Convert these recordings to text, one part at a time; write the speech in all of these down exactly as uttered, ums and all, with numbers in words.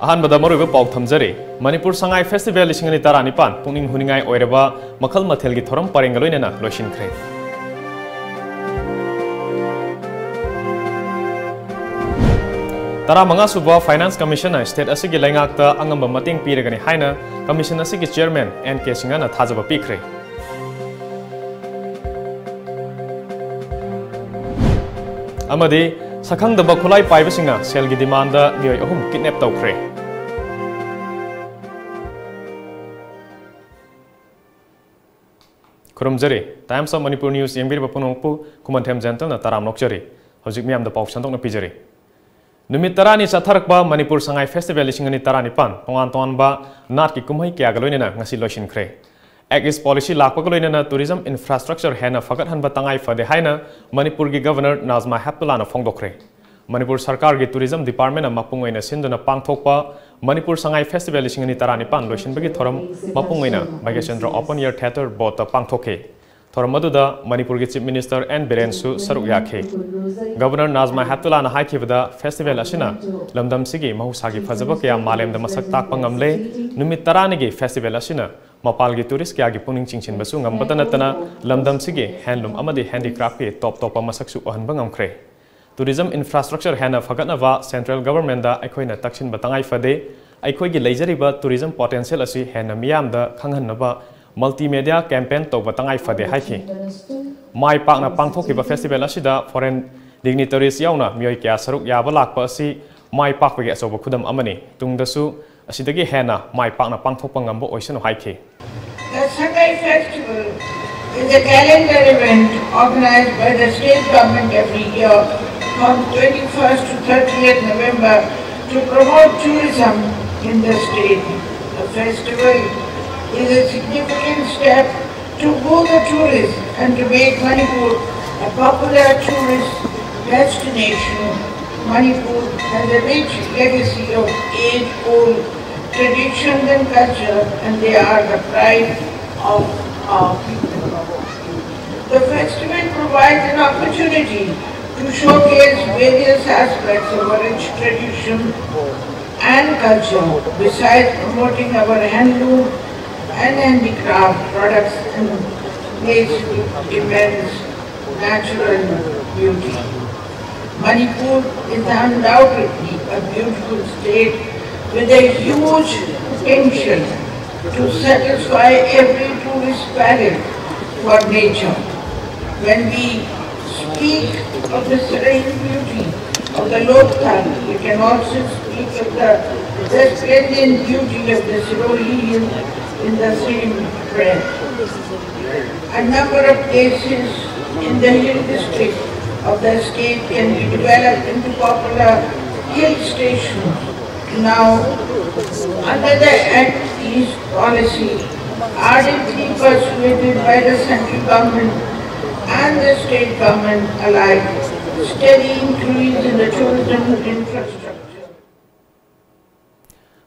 ꯑꯍꯥꯟꯕꯗ ꯃꯔꯨꯑꯣꯏꯕ ꯄꯥꯎ ꯊꯝꯖꯔꯤ꯫ ꯃꯅꯤꯄꯨꯔ ꯁꯉꯥꯏ ꯐꯦꯁꯇꯤꯚꯦꯜ ꯂꯤꯁꯤꯡ ꯑꯅꯤ ꯇꯔꯥꯅꯤꯄꯥꯟ ꯄꯨꯛꯅꯤꯡ ꯍꯨꯅꯤꯡꯉꯥꯏ ꯑꯣꯏꯔꯕ ꯃꯈꯜ ꯃꯊꯦꯜꯒꯤ ꯊꯧꯔꯝ ꯄꯔꯦꯡꯒ ꯂꯣꯏꯅꯅ ꯂꯣꯏꯁꯤꯟꯈ꯭ꯔꯦ꯫ ꯇꯔꯥꯃꯉꯥ ꯁꯨꯕ ꯐꯥꯏꯅꯥꯟꯁ ꯀꯃꯤꯁꯟꯅ ꯁ꯭ꯇꯦꯠ ꯑꯁꯤꯒꯤ ꯂꯩꯉꯥꯛꯇ ꯑꯉꯝꯕ ꯃꯇꯦꯡ ꯄꯤꯔꯒꯅꯤ ꯍꯥꯏꯅ ꯀꯃꯤꯁꯟ ꯑꯁꯤꯒꯤ ꯆꯤꯌꯔꯃꯦꯟ ꯑꯦꯟ ꯀꯦ ꯁꯤꯡꯍꯅ ꯊꯥꯖꯕ ꯄꯤꯈ꯭ꯔꯦ꯫ ꯑꯃꯗꯤ ꯁꯛꯈꯪꯗꯕ ꯈꯨꯠꯂꯥꯏ ꯄꯥꯏꯕꯁꯤꯡꯅ ꯁꯦꯜꯒꯤ ꯗꯤꯃꯥꯟꯗ ꯃꯤꯑꯣꯏ ꯑꯍꯨꯝ ꯀꯤꯗꯅꯦꯞ ꯇꯧꯈ꯭ꯔꯦ꯫ ꯈꯨꯔꯨꯝꯖꯔꯤ꯫ Times of Manipur News ꯌꯦꯡꯕꯤꯔꯤꯕ ꯄꯨꯝꯅꯃꯛꯄꯨ ꯈꯨꯃꯟꯊꯦꯝ ꯖꯦꯟꯇꯜꯅ ꯇꯔꯥꯝꯅ ꯑꯣꯛꯆꯔꯤ꯫ ꯍꯧꯖꯤꯛ ꯃꯤꯌꯥꯝꯗ ꯄꯥꯎ ꯁꯟꯗꯣꯛꯅ ꯄꯤꯖꯔꯤ꯫ ꯅꯨꯃꯤꯠ ꯇꯔꯥꯅꯤ ꯆꯠꯊꯔꯛꯄ ꯃꯅꯤꯄꯨꯔ ꯁꯉꯥꯏ ꯐꯦꯁꯇꯤꯚꯦꯜ ꯂꯤꯁꯤꯡ ꯑꯅꯤ ꯇꯔꯥꯅꯤꯄꯥꯟ ꯇꯣꯉꯥꯟ ꯇꯣꯉꯥꯟꯕ ꯅꯥꯠꯀꯤ ꯀꯨꯝꯍꯩ ꯀꯌꯥꯒ ꯂꯣꯏꯅꯅ ꯉꯁꯤ ꯂꯣꯏꯁꯤꯟꯈ꯭ꯔꯦ꯫ Act East Policy ꯂꯥꯛꯄꯒ ꯂꯣꯏꯅꯅ ꯇꯨꯔꯤꯖꯝ ꯏꯟꯐ꯭ꯔꯥꯁ꯭ꯇ꯭ꯔꯛꯆꯔ ꯍꯦꯟꯅ ꯐꯒꯠꯍꯟꯕ ꯇꯉꯥꯏ ꯐꯗꯦ ꯍꯥꯏꯅ ꯃꯅꯤꯄꯨꯔꯒꯤ ꯒꯚꯔꯅꯔ ꯅꯥꯖꯃꯥ ꯍꯦꯞꯇꯨꯂꯥꯅ ꯐꯣꯡꯗꯣꯛꯈ꯭ꯔꯦ꯫ ꯃꯅꯤꯄꯨꯔ ꯁꯔꯀꯥꯔꯒꯤ ꯇꯨꯔꯤꯖꯝ ꯗꯤꯄꯥꯔꯠꯃꯦꯟꯅ ꯃꯄꯨꯡ ꯑꯣꯏꯅ ꯁꯤꯟꯗꯨꯅ ꯄꯥꯡꯊꯣꯛꯄ ꯃꯅꯤꯄꯨꯔ ꯁꯉꯥꯏ ꯐꯦꯁꯇꯤꯚꯦꯜ ꯂꯤꯁꯤꯡ ꯑꯅꯤ ꯇꯔꯥꯅꯤꯄꯥꯟ ꯂꯣꯏꯁꯤꯟꯕꯒꯤ ꯊꯧꯔꯝ ꯃꯄꯨꯡ ꯑꯣꯏꯅ ꯚꯥꯒ꯭ꯌꯆꯟꯗ꯭ꯔ ꯑꯣꯄꯟ ꯑꯦꯌꯔ ꯊꯤꯌꯦꯇꯔ ꯕꯣꯠꯇ ꯄꯥꯡꯊꯣꯛꯈꯤ꯫ ꯊꯧꯔꯝ ꯑꯗꯨꯗ ꯃꯅꯤꯄꯨꯔꯒꯤ ꯆꯤꯐ ꯃꯤꯅꯤꯁꯇꯔ ꯑꯦꯟ ꯕꯤꯔꯦꯟꯁꯨ ꯁꯔꯨꯛ ꯌꯥꯈꯤ꯫ ꯒꯚꯔꯅꯔ ꯅꯥꯖꯃꯥ ꯍꯦꯞꯇꯨꯂꯥꯅ ꯍꯥꯏꯈꯤꯕꯗ, ꯐꯦꯁꯇꯤꯚꯦꯜ ꯑꯁꯤꯅ ꯂꯝꯗꯝꯁꯤꯒꯤ ꯃꯍꯧꯁꯥꯒꯤ ꯐꯖꯕ ꯀꯌꯥ ꯃꯥꯂꯦꯝꯗ ꯃꯁꯛ ꯇꯥꯛꯄ ꯉꯝꯂꯦ꯫ ꯅꯨꯃꯤꯠ ꯇꯔꯥꯅꯤꯒꯤ ꯐꯦꯁꯇꯤꯚꯦꯜ ꯑꯁꯤꯅ ꯃꯄꯥꯜꯒꯤ ꯇꯨꯔꯤꯁ ꯀꯌꯥꯒꯤ ꯄꯨꯛꯅꯤꯡ ꯆꯤꯡꯁꯤꯟꯕꯁꯨ ꯉꯝꯕꯇ ꯅꯠꯇꯅ, ꯂꯝꯗꯝꯁꯤꯒꯤ ꯍꯦꯟꯂꯨꯝ ꯑꯃꯗꯤ ꯍꯦꯟꯗꯤꯀ꯭ꯔꯥꯐꯀꯤ ꯇꯣꯞ ꯇꯣꯞꯄ ꯃꯁꯛꯁꯨ ꯎꯍꯟꯕ ꯉꯝꯈ꯭ꯔꯦ꯫ ꯇꯨꯔꯤꯖꯝ ꯏꯟꯐ꯭ꯔꯥꯁ꯭ꯇ꯭ꯔꯛꯆꯔ ꯍꯦꯟꯅ ꯐꯒꯠꯅꯕ ꯁꯦꯟꯇ꯭ꯔꯦꯜ ꯒꯚꯔꯟꯃꯦꯟꯠꯗ ꯑꯩꯈꯣꯏꯅ ꯇꯛꯁꯤꯟꯕ ꯇꯉꯥꯏ ꯐꯗꯦ꯫ ꯑꯩꯈꯣꯏꯒꯤ ꯂꯩꯖꯔꯤꯕ ꯇꯨꯔꯤꯖꯝ ꯄꯣꯇꯦꯟꯁꯤꯌꯦꯜ ꯑꯁꯤ ꯍꯦꯟꯅ ꯃꯤꯌꯥꯝꯗ ꯈꯪꯍꯟꯅꯕ ꯃꯜꯇꯤꯃꯦꯗꯤꯌꯥ ꯀꯦꯝꯄꯦꯟ ꯇꯧꯕ ꯇꯉꯥꯏ ꯐꯗꯦ ꯍꯥꯏꯈꯤ꯫ ꯃꯥꯏ ꯄꯥꯛꯅ ꯄꯥꯡꯊꯣꯛꯈꯤꯕ ꯐꯦꯁꯇꯤꯚꯦꯜ ꯑꯁꯤꯗ ꯐꯣꯔꯦꯟ ꯗꯤꯒꯅꯤꯇꯔꯤꯁ ꯌꯥꯎꯅ ꯃꯤꯑꯣꯏ ꯀꯌꯥ ꯁꯔꯨꯛ ꯌꯥꯕ ꯂꯥꯛꯄ ꯑꯁꯤ ꯃꯥꯏ ꯄꯥꯛꯄꯒꯤ ꯑꯆꯧꯕ ꯈꯨꯗꯝ ꯑꯃꯅꯤ꯫ ꯇꯨꯡꯗꯁꯨ ꯑꯁꯤꯗꯒꯤ ꯍꯦꯟꯅ ꯃꯥꯏ ꯄꯥꯛꯅ ꯄꯥꯡꯊꯣꯛꯄ ꯉꯝꯕ ꯑꯣꯏꯁꯅꯨ ꯍꯥꯏꯈꯤ꯫ The Sangai Festival is a calendar event organized by the state government every year from twenty-first to thirtieth November to promote tourism in the state. The festival is a significant step to woo the tourists and to make Manipur a popular tourist destination. Manipur has a rich legacy of age-old traditions and culture, and they are the pride of our people. The festival provides an opportunity to showcase various aspects of our rich tradition and culture, besides promoting our handloom and handicraft products and place with immense natural beauty. Manipur is undoubtedly a beautiful state with a huge potential to satisfy every tourist palate for nature. When we speak of the serene beauty of the Lokthang, we can also speak of the resplendent beauty of the Sirohi Hills in the same breath. A number of places in the hill district of the state can be developed into popular hill stations. Now, under the Act East policy, ardently persuaded by the central government and the state government alike, steady increase in the tourism infrastructure.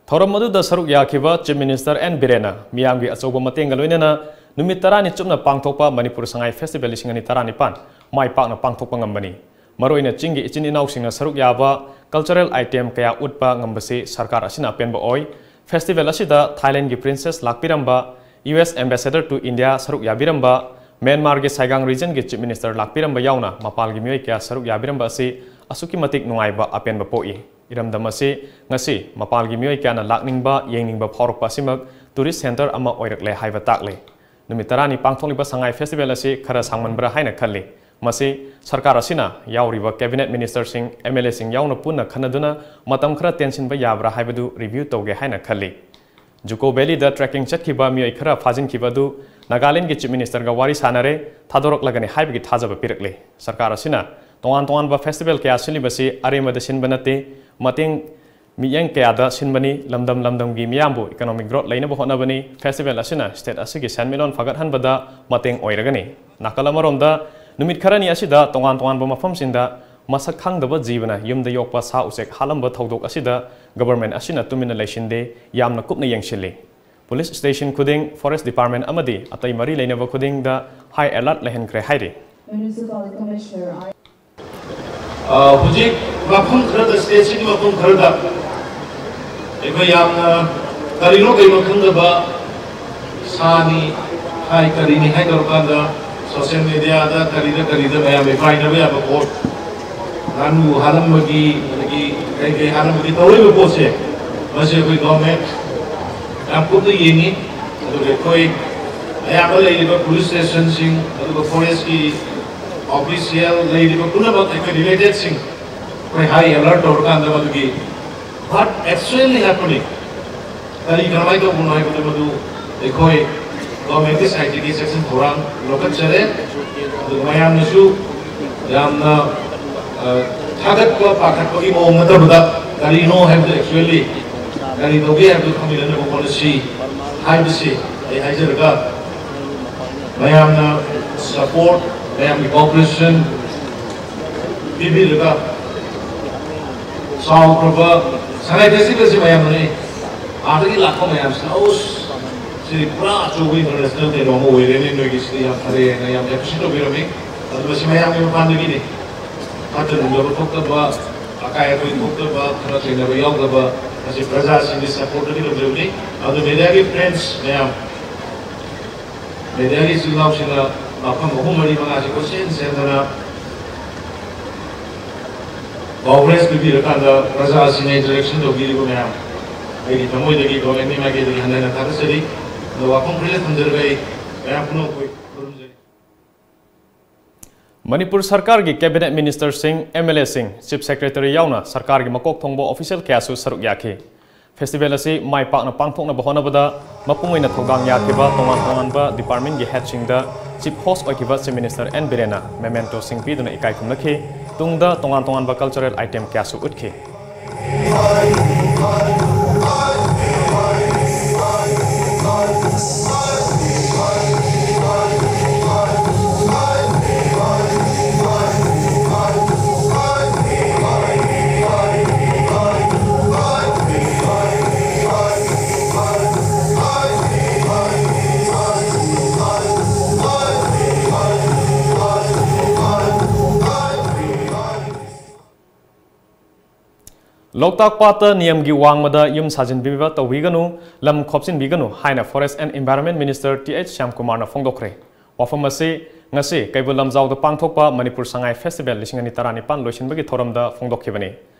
ꯊꯧꯔꯝ ꯑꯗꯨꯗ ꯁꯔꯨꯛ ꯌꯥꯈꯤꯕ Chief Minister N ꯕꯤꯔꯦꯟꯅ ꯃꯤꯌꯥꯝꯒꯤ ꯑꯆꯧꯕ ꯃꯇꯦꯡꯒ ꯂꯣꯏꯅꯅ ꯅꯨꯃꯤꯠ ꯇꯔꯥꯅꯤ ꯆꯨꯞꯅ ꯄꯥꯡꯊꯣꯛꯄ ꯃꯅꯤꯄꯨꯔ ꯁꯉꯥꯏ Festival ꯂꯤꯁꯤꯡ ꯑꯅꯤ ꯇꯔꯥꯅꯤꯄꯥꯟ ꯃꯥꯏ ꯄꯥꯛꯅ ꯄꯥꯡꯊꯣꯛꯄ ꯉꯝꯕꯅꯤ꯫ ꯃꯔꯨꯑꯣꯏꯅ ꯆꯤꯡꯒꯤ ꯏꯆꯤꯟ ꯏꯅꯥꯎꯁꯤꯡꯅ ꯁꯔꯨꯛ ꯌꯥꯕ cultural item ꯀꯌꯥ ꯎꯠꯄ ꯉꯝꯕꯁꯤ ꯁꯔꯀꯥꯔ ꯑꯁꯤꯅ ꯑꯄꯦꯟꯕ ꯑꯣꯏ꯫ Festival ꯑꯁꯤꯗ Thailand ꯒꯤ Princess ꯂꯥꯛꯄꯤꯔꯝꯕ, U S Ambassador to India ꯁꯔꯨꯛ ꯌꯥꯕꯤꯔꯝꯕ, ꯃ꯭ꯌꯥꯟꯃꯥꯔꯒꯤ ꯁꯥꯏꯒꯥꯡ region ꯒꯤ Chief Minister ꯂꯥꯛꯄꯤꯔꯝꯕ ꯌꯥꯎꯅ ꯃꯄꯥꯜꯒꯤ ꯃꯤꯑꯣꯏ ꯀꯌꯥ ꯁꯔꯨꯛ ꯌꯥꯕꯤꯔꯝꯕ ꯑꯁꯤ ꯑꯁꯨꯛꯀꯤ ꯃꯇꯤꯛ ꯅꯨꯡꯉꯥꯏꯕ ꯑꯄꯦꯟꯕ ꯄꯣꯛꯏ꯫ ꯏꯔꯝꯗꯝ ꯑꯁꯤ ꯉꯁꯤ ꯃꯄꯥꯜꯒꯤ ꯃꯤꯑꯣꯏ ꯀꯌꯥꯅ ꯂꯥꯛꯅꯤꯡꯕ, ꯌꯦꯡꯅꯤꯡꯕ ꯐꯥꯎꯔꯛꯄ ꯑꯁꯤꯃꯛ tourist centre ꯑꯃ ꯑꯣꯏꯔꯛꯂꯦ ꯍꯥꯏꯕ ꯇꯥꯛꯂꯤ꯫ ꯅꯨꯃꯤꯠ ꯇꯔꯥꯅꯤ ꯄꯥꯡꯊꯣꯛꯂꯤꯕ ꯁꯉꯥꯏ Festival ꯑꯁꯤ ꯈꯔ ꯁꯥꯡꯃꯟꯕ꯭ꯔꯥ ꯍꯥꯏꯅ ꯈꯜꯂꯤ꯫ ꯃꯁꯤ ꯁꯔꯀꯥꯔ ꯑꯁꯤꯅ ꯌꯥꯎꯔꯤꯕ Cabinet Ministerꯁꯤꯡ, MLAꯁꯤꯡ ꯌꯥꯎꯅ ꯄꯨꯟꯅ ꯈꯟꯅꯗꯨꯅ ꯃꯇꯝ ꯈꯔ ꯇꯦꯟꯁꯤꯟꯕ ꯌꯥꯕ꯭ꯔꯥ ꯍꯥꯏꯕꯗꯨ review ꯇꯧꯒꯦ ꯍꯥꯏꯅ ꯈꯜꯂꯤ꯫ Juko Valleyꯗ trekking ꯆꯠꯈꯤꯕ ꯃꯤꯑꯣꯏ ꯈꯔ ꯐꯥꯖꯤꯟꯈꯤꯕ ꯑꯗꯨ ꯅꯥꯒꯥꯂꯦꯟꯗꯒꯤ Chief Ministerꯒ ꯋꯥꯔꯤ ꯁꯥꯅꯔꯦ, ꯊꯥꯗꯣꯔꯛꯂꯒꯅꯤ ꯍꯥꯏꯕꯒꯤ ꯊꯥꯖꯕ ꯄꯤꯔꯛꯂꯤ꯫ ꯁꯔꯀꯥꯔ ꯑꯁꯤꯅ ꯇꯣꯉꯥꯟ ꯇꯣꯉꯥꯟꯕ festival ꯀꯌꯥ ꯁꯤꯜꯂꯤꯕꯁꯤ ꯑꯔꯦꯝꯕꯗ ꯁꯤꯟꯕ ꯅꯠꯇꯦ, ꯃꯇꯦꯡ ꯃꯤꯠꯌꯦꯡ ꯀꯌꯥꯗ ꯁꯤꯟꯕꯅꯤ, ꯂꯝꯗꯝ ꯂꯝꯗꯝꯒꯤ ꯃꯤꯌꯥꯝꯕꯨ economic growth ꯂꯩꯅꯕ ꯍꯣꯠꯅꯕꯅꯤ, festival ꯑꯁꯤꯅ state ꯑꯁꯤꯒꯤ ꯁꯦꯟꯃꯤꯠꯂꯣꯟ ꯐꯒꯠꯍꯟꯕꯗ ꯃꯇꯦꯡ ꯑꯣꯏꯔꯒꯅꯤ꯫ ꯅꯥꯀꯜ ꯑꯃꯔꯣꯝꯗ, ꯅꯨꯃꯤꯠ ꯈꯔꯅꯤ ꯑꯁꯤꯗ ꯇꯣꯉꯥꯟ ꯇꯣꯉꯥꯟꯕ ꯃꯐꯝꯁꯤꯡꯗ ꯃꯁꯛ ꯈꯪꯗꯕ ꯖꯤꯕꯅ ꯌꯨꯝꯗ ꯌꯣꯛꯄ ꯁꯥ ꯎꯆꯦꯛ ꯍꯥꯠꯂꯝꯕ ꯊꯧꯗꯣꯛ ꯑꯁꯤꯗ government ꯑꯁꯤꯅ ꯇꯨꯃꯤꯟꯅ ꯂꯩꯁꯤꯟꯗꯦ, ꯌꯥꯝꯅ ꯀꯨꯞꯅ ꯌꯦꯡꯁꯤꯜꯂꯤ꯫ Police station ꯈꯨꯗꯤꯡ, Forest Department ꯑꯃꯗꯤ ꯑꯇꯩ ꯃꯔꯤ ꯂꯩꯅꯕ ꯈꯨꯗꯤꯡꯗ high alert ꯂꯩꯍꯟꯈ꯭ꯔꯦ ꯍꯥꯏꯔꯤ꯫ ꯑ, ꯍꯧꯖꯤꯛ ꯃꯐꯝ ꯈꯔꯗ, stateꯁꯤꯒꯤ ꯃꯐꯝ ꯈꯔꯗ ꯑꯩꯈꯣꯏ ꯌꯥꯝꯅ ꯀꯔꯤꯅꯣ ꯀꯩꯅꯣ ꯈꯪꯗꯕ ꯁꯥꯅꯤ ꯍꯥꯏ, ꯀꯔꯤꯅꯤ ꯍꯥꯏ ꯇꯧꯔꯀꯥꯟꯗ social media ꯗ ꯀꯔꯤꯗ ꯀꯔꯤꯗ ꯃꯌꯥꯝ ꯏꯀꯥꯏꯅꯕ ꯌꯥꯕ ꯄꯣꯠ, ꯉꯥꯅꯨ ꯍꯥꯠꯂꯝꯕꯒꯤ, ꯑꯗꯒꯤ ꯀꯩ ꯀꯩ ꯍꯥꯠꯂꯝꯕꯒꯤ ꯇꯧꯔꯤꯕ ꯄꯣꯠꯁꯦ, ꯃꯁꯤ ꯑꯩꯈꯣꯏ government ꯌꯥꯝ ꯀꯨꯞꯅ ꯌꯦꯡꯉꯤ꯫ ꯑꯗꯨꯒ ꯑꯩꯈꯣꯏ ꯑꯌꯥꯝꯕ ꯂꯩꯔꯤꯕ police station ꯁꯤꯡ, ꯑꯗꯨꯒ forest ꯀꯤ official ꯂꯩꯔꯤꯕ ꯄꯨꯝꯅꯃꯛ ꯑꯩꯈꯣꯏ related ꯁꯤꯡ ꯑꯩꯈꯣꯏ high alert ꯇꯧꯔꯀꯥꯟꯗ ꯃꯗꯨꯒꯤ what actually happening, ꯀꯔꯤ ꯀꯔꯝꯍꯥꯏꯅ ꯇꯧꯕꯅꯣ ꯍꯥꯏꯕꯗꯨ ꯃꯗꯨ ꯑꯩꯈꯣꯏ government ꯀꯤ side ꯇꯒꯤ ꯆꯦꯛꯁꯤꯟ ꯊꯧꯔꯥꯡ ꯂꯧꯈꯠꯆꯔꯦ꯫ ꯑꯗꯨꯒ ꯃꯌꯥꯝꯅꯁꯨ ꯌꯥꯝꯅ, ꯑ, ꯊꯥꯒꯠꯄ ꯄꯥꯈꯠꯄꯒꯤ ꯃꯑꯣꯡ ꯅꯠꯇꯕꯗ ꯀꯔꯤꯅꯣ ꯍꯥꯏꯕꯗꯨ actually ꯀꯔꯤ ꯇꯧꯒꯦ ꯍꯥꯏꯕꯗꯨ ꯈꯪꯃꯤꯟꯅꯅꯕ ꯍꯣꯠꯅꯁꯤ ꯍꯥꯏꯕꯁꯤ ꯑꯩ ꯍꯥꯏꯖꯔꯒ, ꯃꯌꯥꯝꯅ support, ꯃꯌꯥꯝꯒꯤ cooperation ꯄꯤꯕꯤꯔꯒ ꯆꯥꯎꯈ꯭ꯔꯕ ꯁꯉꯥꯏ festival ꯁꯤ ꯃꯌꯥꯝꯅꯅꯤ꯫ ꯑꯥꯗꯒꯤ ꯂꯥꯛꯄ ꯃꯌꯥꯝꯁꯤꯅ, "ꯑꯁ, ꯁꯤꯗꯤ ꯄꯨꯔꯥ ꯑꯆꯧꯕ international ꯀꯩꯅꯣ ꯑꯃ ꯑꯣꯏꯔꯦꯅꯦ, ꯅꯣꯏꯒꯤꯁꯤꯗꯤ ꯌꯥꯝ ꯐꯔꯦ" ꯍꯥꯏꯅ ꯌꯥꯝ appreciate ꯇꯧꯕꯤꯔꯝꯃꯤ꯫ ꯑꯗꯨ ꯃꯁꯤ ꯃꯌꯥꯝꯒꯤ ꯃꯄꯥꯟꯗꯒꯤꯅꯤ꯫ ꯐꯠꯇ ꯅꯨꯡꯗꯕ ꯊꯣꯛꯇꯕ, ꯑꯀꯥꯏ ꯑꯇꯣꯏ ꯊꯣꯛꯇꯕ, ꯈꯠꯅ ꯆꯩꯅꯕ ꯌꯥꯎꯗꯕ, ꯃꯁꯤ ꯄ꯭ꯔꯖꯥꯁꯤꯡꯒꯤ support ꯇꯒꯤ ꯂꯧꯖꯕꯅꯤ꯫ ꯑꯗꯨ media ꯒꯤ friends ꯃꯌꯥꯝ, media ꯒꯤ ꯏꯆꯤꯜ ꯏꯅꯥꯎꯁꯤꯡꯅ ꯃꯐꯝ ꯑꯍꯨꯝ, ꯃꯔꯤ, ꯃꯉꯥꯁꯤ ꯀꯣꯏꯆꯦꯟ ꯆꯦꯟꯗꯅ coverage ꯄꯤꯕꯤꯔꯀꯥꯟꯗ ꯄ꯭ꯔꯖꯥꯁꯤꯡꯅ interaction ꯇꯧꯕꯤꯔꯤꯕ ꯃꯌꯥꯝ, ꯑꯩꯒꯤ ꯊꯃꯣꯏꯗꯒꯤ government ꯀꯤ ꯃꯥꯏꯀꯩꯗꯒꯤ ꯍꯟꯅ ꯍꯟꯅ ꯊꯥꯒꯠꯆꯔꯤ꯫ ꯑꯗꯣ ꯋꯥꯐꯝ ꯈꯔ ꯊꯝꯖꯔꯒ ꯑꯩ ꯃꯌꯥꯝ ꯄꯨꯝꯅꯃꯛꯄꯨ ꯈꯨꯔꯨꯝꯖꯔꯤ꯫ ꯃꯅꯤꯄꯨꯔ ꯁꯔꯀꯥꯔꯒꯤ cabinet minister ꯁꯤꯡ, MLA ꯁꯤꯡ, chief secretary ꯌꯥꯎꯅ ꯁꯔꯀꯥꯔꯒꯤ ꯃꯀꯣꯛ ꯊꯣꯡꯕ official ꯀꯌꯥꯁꯨ ꯁꯔꯨꯛ ꯌꯥꯈꯤ꯫ Festival ꯑꯁꯤ ꯃꯥꯏ ꯄꯥꯛꯅ ꯄꯥꯡꯊꯣꯛꯅꯕ ꯍꯣꯠꯅꯕꯗ ꯃꯄꯨꯡ ꯑꯣꯏꯅ ꯊꯧꯗꯥꯡ ꯌꯥꯈꯤꯕ ꯇꯣꯉꯥꯟ ꯇꯣꯉꯥꯟꯕ department ꯀꯤ head ꯁꯤꯡꯗ chief host ꯑꯣꯏꯈꯤꯕ Chief Minister N ꯕꯤꯔꯦꯟꯅ memento ꯁꯤꯡ ꯄꯤꯗꯨꯅ ꯏꯀꯥꯏ ꯈꯨꯝꯅꯈꯤ꯫ ꯇꯨꯡꯗ ꯇꯣꯉꯥꯟ ꯇꯣꯉꯥꯟꯕ cultural item ꯀꯌꯥꯁꯨ ꯎꯠꯈꯤ꯫ ꯂꯣꯛꯇꯥꯛ ꯄꯥꯠꯇ ꯅꯤꯌꯝꯒꯤ ꯋꯥꯡꯃꯗ ꯌꯨꯝ ꯁꯥꯖꯤꯟꯕꯤꯕ ꯇꯧꯕꯤꯒꯅꯨ, ꯂꯝ ꯈꯣꯞꯆꯤꯟꯕꯤꯒꯅꯨ ꯍꯥꯏꯅ Forest and Environment Minister T H ꯁ꯭ꯌꯥꯝꯀꯨꯃꯥꯔꯅ ꯐꯣꯡꯗꯣꯛꯈ꯭ꯔꯦ꯫ ꯋꯥꯐꯝ ꯑꯁꯤ ꯉꯁꯤ ꯀꯩꯕꯨꯜ ꯂꯝꯖꯥꯎꯗ ꯄꯥꯡꯊꯣꯛꯄ ꯃꯅꯤꯄꯨꯔ ꯁꯉꯥꯏ Festival ꯂꯤꯁꯤꯡ ꯑꯅꯤ ꯇꯔꯥꯅꯤꯄꯥꯟ ꯂꯣꯏꯁꯤꯟꯕꯒꯤ ꯊꯧꯔꯝꯗ ꯐꯣꯡꯗꯣꯛꯈꯤꯕꯅꯤ꯫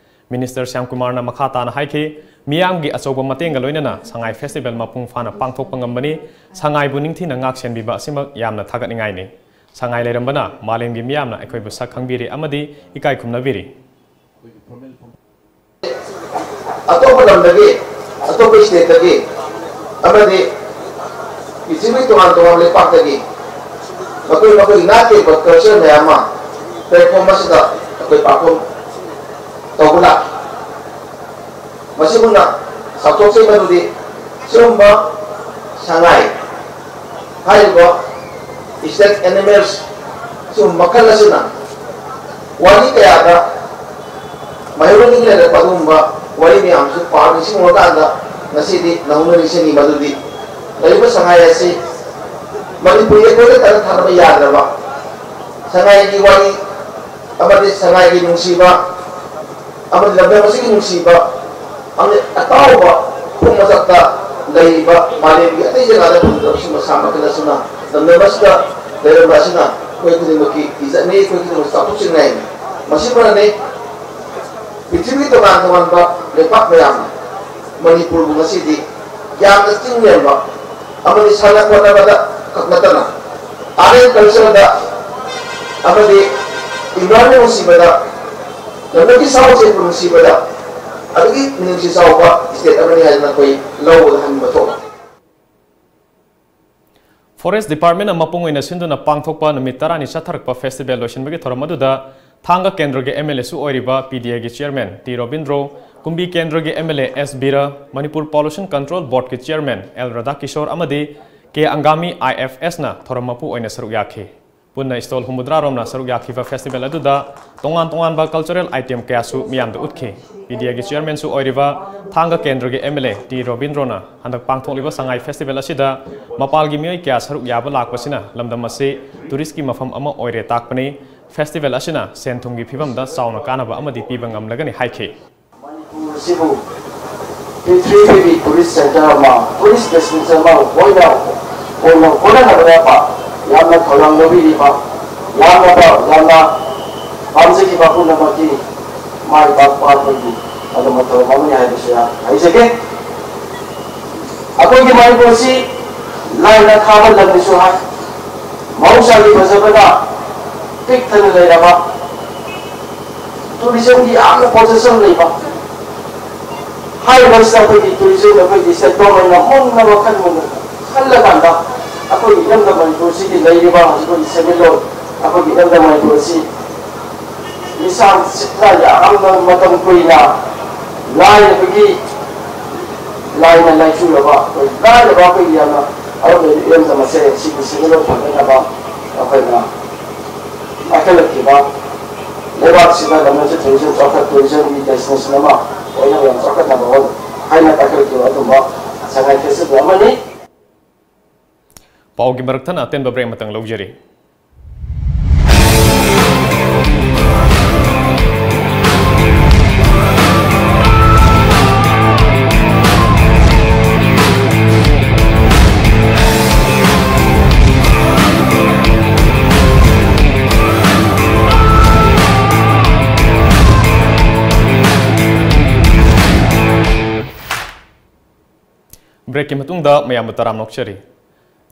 Minister ꯁ꯭ꯌꯥꯝꯀꯨꯃꯥꯔꯅ ꯃꯈꯥ ꯇꯥꯅ ꯍꯥꯏꯈꯤ, ꯃꯤꯌꯥꯝꯒꯤ ꯑꯆꯧꯕ ꯃꯇꯦꯡꯒ ꯂꯣꯏꯅꯅ ꯁꯉꯥꯏ Festival ꯃꯄꯨꯡ ꯐꯥꯅ ꯄꯥꯡꯊꯣꯛꯄ ꯉꯝꯕꯅꯤ꯫ ꯁꯉꯥꯏꯕꯨ ꯅꯤꯡꯊꯤꯅ ꯉꯥꯛ ꯁꯦꯟꯕꯤꯕ ꯑꯁꯤꯃꯛ ꯌꯥꯝꯅ ꯊꯥꯒꯠꯅꯤꯡꯉꯥꯏꯅꯤ꯫ ꯁꯉꯥꯏ ꯂꯩꯔꯝꯕꯅ ꯃꯥꯂꯦꯝꯒꯤ ꯃꯤꯌꯥꯝꯅ ꯑꯩꯈꯣꯏꯕꯨ ꯁꯛ ꯈꯪꯕꯤꯔꯤ ꯑꯃꯗꯤ ꯏꯀꯥꯏ ꯈꯨꯝꯅꯕꯤꯔꯤ꯫ ꯑꯇꯣꯞꯄ ꯂꯝꯗꯒꯤ, ꯑꯇꯣꯞꯄ stateꯇꯒꯤ ꯑꯃꯗꯤ ꯄ꯭ꯔꯤꯊꯤꯕꯤ ꯇꯣꯉꯥꯟ ꯇꯣꯉꯥꯟꯕ ꯂꯩꯄꯥꯛꯇꯒꯤ ꯃꯈꯣꯏ ꯃꯈꯣꯏꯒꯤ ꯅꯥꯠꯀꯤ ꯑꯣꯏꯕ culture ꯃꯌꯥꯝ ꯑꯃ platform ꯑꯁꯤꯗ ꯑꯩꯈꯣꯏ perform ꯇꯧꯕ ꯂꯥꯛꯈꯤ꯫ ꯃꯁꯤꯒꯨꯝꯅ ꯆꯥꯎꯊꯣꯛꯆꯩ ꯃꯗꯨꯗꯤ ꯁꯤꯒꯨꯝꯕ ꯁꯉꯥꯏ ꯍꯥꯏꯔꯤꯕ state animals ꯁꯤꯒꯨꯝꯕ ꯃꯈꯜ ꯑꯁꯤꯅ ꯋꯥꯔꯤ ꯀꯌꯥꯗ ꯃꯩꯍꯧꯔꯣꯟꯗꯒꯤ ꯂꯩꯔꯛꯄ ꯑꯗꯨꯒꯨꯝꯕ ꯋꯥꯔꯤ ꯃꯌꯥꯝꯁꯨ ꯄꯥꯎ ꯅꯤꯡꯁꯤꯡꯂꯨꯔꯀꯥꯟꯗ ꯉꯁꯤꯗꯤ ꯅꯧꯅ ꯅꯤꯡꯁꯤꯡꯉꯤ ꯃꯗꯨꯗꯤ ꯂꯩꯔꯤꯕ ꯁꯉꯥꯏ ꯑꯁꯤ ꯃꯅꯤꯄꯨꯔꯤ ꯑꯩꯈꯣꯏꯗ ꯇꯠꯅ ꯊꯥꯅꯕ ꯌꯥꯗ꯭ꯔꯕ ꯁꯉꯥꯏꯒꯤ ꯋꯥꯔꯤ ꯑꯃꯗꯤ ꯁꯉꯥꯏꯒꯤ ꯅꯨꯡꯁꯤꯕ ꯑꯃꯗꯤ ꯂꯝꯗꯝ ꯑꯁꯤꯒꯤ ꯅꯨꯡꯁꯤꯕ ꯑꯃꯗꯤ ꯑꯇꯥꯎꯕ ꯈꯣꯡ ꯃꯊꯛꯇ ꯂꯩꯔꯤꯕ ꯃꯥꯂꯦꯝꯒꯤ ꯑꯇꯩ ꯖꯒꯥꯗ ꯐꯪꯗ꯭ꯔꯕꯁꯨ ꯃꯁꯥ ꯃꯈꯜ ꯑꯁꯤꯅ ꯂꯝꯗꯝ ꯑꯁꯤꯗ ꯂꯩꯔꯝꯕ ꯑꯁꯤꯅ ꯑꯩꯈꯣꯏ ꯈꯨꯗꯤꯡꯃꯛꯀꯤ ꯏꯖꯠꯅꯤ, ꯑꯩꯈꯣꯏ ꯈꯨꯗꯤꯡꯃꯛ ꯆꯥꯎꯊꯣꯛꯆꯅꯤꯡꯉꯥꯏꯅꯤ꯫ ꯃꯁꯤꯃꯅꯅꯤ ꯄ꯭ꯔꯤꯊꯤꯕꯤꯒꯤ ꯇꯣꯉꯥꯟ ꯇꯣꯉꯥꯟꯕ ꯂꯩꯄꯥꯛ ꯃꯌꯥꯝꯅ ꯃꯅꯤꯄꯨꯔꯕꯨ ꯉꯁꯤꯗꯤ ꯌꯥꯝꯅ ꯆꯤꯡ ꯂꯦꯝꯕ ꯑꯃꯗꯤ ꯁꯥꯟꯅ ꯈꯣꯠꯅꯕꯗ ꯈꯛ ꯅꯠꯇꯅ art and cultureꯗ ꯑꯃꯗꯤ environment ꯅꯨꯡꯁꯤꯕꯗ, ꯂꯝꯗꯝꯒꯤ ꯁꯥ ꯎꯆꯦꯛꯄꯨ ꯅꯨꯡꯁꯤꯕꯗ ꯑꯗꯨꯒꯤ ꯃꯤꯅꯨꯡꯁꯤ ꯆꯥꯎꯕ state ꯑꯃꯅꯤ ꯍꯥꯏꯗꯅ ꯑꯩꯈꯣꯏ ꯂꯧꯕꯗ ꯍꯟꯕ ꯊꯣꯛꯂꯦ꯫ Forest Departmentꯅ ꯃꯄꯨꯡ ꯑꯣꯏꯅ ꯁꯤꯟꯗꯨꯅ ꯄꯥꯡꯊꯣꯛꯄ ꯅꯨꯃꯤꯠ ꯇꯔꯥꯅꯤ ꯆꯠꯊꯔꯛꯄ festival ꯂꯣꯏꯁꯤꯟꯕꯒꯤ ꯊꯧꯔꯝ ꯑꯗꯨꯗ ꯊꯥꯡꯒ ꯀꯦꯟꯗ꯭ꯔꯒꯤ MLAꯁꯨ ꯑꯣꯏꯔꯤꯕ PDAꯒꯤ chairman ꯇꯤ ꯔꯣꯕꯤꯟꯗ꯭ꯔꯣ, ꯀꯨꯝꯕꯤ ꯀꯦꯟꯗ꯭ꯔꯒꯤ MLA S Bira, Manipur Pollution Control Boardꯀꯤ chairman ꯑꯦꯜ ꯔꯥꯙꯥꯀꯤꯁꯣꯔ ꯑꯃꯗꯤ ꯀꯦ ꯑꯪꯒꯥꯃꯤ IFSꯅ ꯊꯧꯔꯝ ꯃꯄꯨ ꯑꯣꯏꯅ ꯁꯔꯨꯛ ꯌꯥꯈꯤ꯫ ꯄꯨꯟꯅ stall ꯍꯨꯝꯐꯨꯇꯔꯥ ꯔꯣꯝꯅ ꯁꯔꯨꯛ ꯌꯥꯈꯤꯕ festival ꯑꯗꯨꯗ ꯇꯣꯉꯥꯟ ꯇꯣꯉꯥꯟꯕ cultural item ꯀꯌꯥꯁꯨ ꯃꯤꯌꯥꯝꯗ ꯎꯠꯈꯤ꯫ PDAꯒꯤ chairmanꯁꯨ ꯑꯣꯏꯔꯤꯕ ꯊꯥꯡꯒ ꯀꯦꯟꯗ꯭ꯔꯒꯤ MLA ꯇꯤ ꯔꯣꯕꯤꯟꯗ꯭ꯔꯣꯅ ꯍꯟꯗꯛ ꯄꯥꯡꯊꯣꯛꯂꯤꯕ ꯁꯉꯥꯏ festival ꯑꯁꯤꯗ ꯃꯄꯥꯜꯒꯤ ꯃꯤꯑꯣꯏ ꯀꯌꯥ ꯁꯔꯨꯛ ꯌꯥꯕ ꯂꯥꯛꯄꯁꯤꯅ ꯂꯝꯗꯝ ꯑꯁꯤ touristꯀꯤ ꯃꯐꯝ ꯑꯃ ꯑꯣꯏꯔꯦ ꯇꯥꯛꯄꯅꯤ꯫ Festival ꯑꯁꯤꯅ ꯁꯦꯟ ꯊꯨꯝꯒꯤ ꯐꯤꯕꯝꯗ ꯆꯥꯎꯅ ꯀꯥꯟꯅꯕ ꯑꯃꯗꯤ ꯄꯤꯕ ꯉꯝꯂꯒꯅꯤ ꯍꯥꯏꯈꯤ꯫ ꯑꯁꯤꯕꯨ ꯄ꯭ꯔꯤꯊꯤꯕꯤꯒꯤ ꯇꯨꯔꯤꯁ ꯁꯦꯟꯇꯔ ꯑꯃ, ꯇꯨꯔꯤꯁ ꯗꯦꯁꯇꯤꯅꯦꯁꯟ ꯑꯃ ꯑꯣꯏꯅ ꯑꯣꯏꯅ ꯍꯣꯠꯅꯅꯕꯗ ꯌꯥꯝꯅ ꯊꯧꯗꯥꯡ ꯂꯧꯕꯤꯔꯤꯕ, ꯌꯥꯝꯅ ꯌꯥꯝꯅ ꯄꯥꯝꯖꯈꯤꯕ ꯄꯨꯝꯅꯃꯛꯀꯤ ꯃꯥꯏ ꯄꯥꯛꯄ ꯑꯩꯈꯣꯏꯒꯤ ꯑꯗꯨꯝꯕ ꯊꯧꯔꯝ ꯑꯃꯅꯤ ꯍꯥꯏꯕꯁꯤ ꯍꯥꯏꯖꯒꯦ꯫ ꯑꯩꯈꯣꯏꯒꯤ ꯃꯅꯤꯄꯨꯔ ꯑꯁꯤ ꯂꯥꯏꯅ ꯊꯥꯕ ꯂꯝꯅꯤꯁꯨ ꯍꯥꯏ꯫ ꯃꯍꯧꯁꯥꯒꯤ ꯐꯖꯕꯅ ꯄꯤꯛ ꯊꯟꯅ ꯂꯩꯔꯕ, ꯇꯨꯔꯤꯖꯝꯒꯤ ꯌꯥꯝꯅ ꯄꯣꯇꯦꯟꯁꯤꯌꯦꯜ ꯂꯩꯕ ꯍꯥꯏꯔꯤꯕꯁꯤꯗ ꯑꯩꯈꯣꯏꯒꯤ ꯇꯨꯔꯤꯖꯝ ꯑꯩꯈꯣꯏꯒꯤ ꯁꯦꯛꯇꯔ ꯑꯣꯏꯅ ꯃꯨꯟꯅ ꯋꯥꯈꯜ ꯃꯨꯟꯅ ꯈꯜꯂꯀꯥꯟꯗ ꯑꯩꯈꯣꯏꯒꯤ ꯏꯔꯝꯗꯝ ꯃꯅꯤꯄꯨꯔꯁꯤꯒꯤ ꯂꯩꯔꯤꯕ ꯍꯧꯖꯤꯛ ꯑꯩꯈꯣꯏꯒꯤ ꯁꯦꯟꯃꯤꯠꯂꯣꯟ, ꯑꯩꯈꯣꯏꯒꯤ ꯏꯔꯝꯗꯝ ꯃꯅꯤꯄꯨꯔ ꯑꯁꯤ ꯂꯤꯁꯥꯡ ꯁꯤꯠꯅ ꯌꯥꯝꯅ ꯃꯇꯝ ꯀꯨꯏꯅ ꯂꯥꯏꯔꯕꯒꯤ ꯂꯥꯏꯅ ꯂꯥꯏꯆꯨꯔꯕ ꯑꯩꯈꯣꯏ ꯂꯥꯏꯔꯕ ꯑꯩꯈꯣꯏꯒꯤ ꯌꯥꯝꯅ ꯑꯔꯣꯝꯗ ꯏꯔꯝꯗꯝ ꯑꯁꯦ ꯁꯤꯒꯤ ꯁꯦꯟꯃꯤꯠꯂꯣꯟ ꯐꯒꯠꯅꯕ ꯑꯩꯈꯣꯏꯅ ꯄꯥꯏꯈꯠꯂꯛꯈꯤꯕ ꯂꯩꯕꯥꯛꯁꯤꯗ ꯂꯝꯗꯝꯁꯤꯗ ꯇꯨꯔꯤꯖꯝ ꯆꯥꯎꯈꯠ ꯇꯨꯔꯤꯖꯝꯒꯤ ꯗꯦꯁꯇꯤꯅꯦꯁꯟ ꯑꯃ ꯑꯣꯏꯅꯕ ꯌꯥꯝ ꯆꯥꯎꯈꯠꯅꯕ ꯍꯣꯠ-, ꯍꯥꯏꯅ ꯄꯥꯏꯈꯠꯂꯛꯈꯤꯕ ꯑꯗꯨꯝꯕ ꯁꯉꯥꯏ ꯐꯦꯁꯇꯤꯚꯦꯜ ꯑꯃꯅꯤ꯫ ꯄꯥꯎꯒꯤ ꯃꯔꯛ ꯊꯠꯅ ꯑꯇꯦꯟꯕ ꯕ꯭ꯔꯦꯛ ꯑꯃꯇꯪ ꯂꯧꯖꯔꯤ꯫ ꯕ꯭ꯔꯦꯛꯀꯤ ꯃꯇꯨꯡꯗ ꯃꯌꯥꯝꯕꯨ ꯇꯔꯥꯝꯅ ꯑꯣꯛꯆꯔꯤ꯫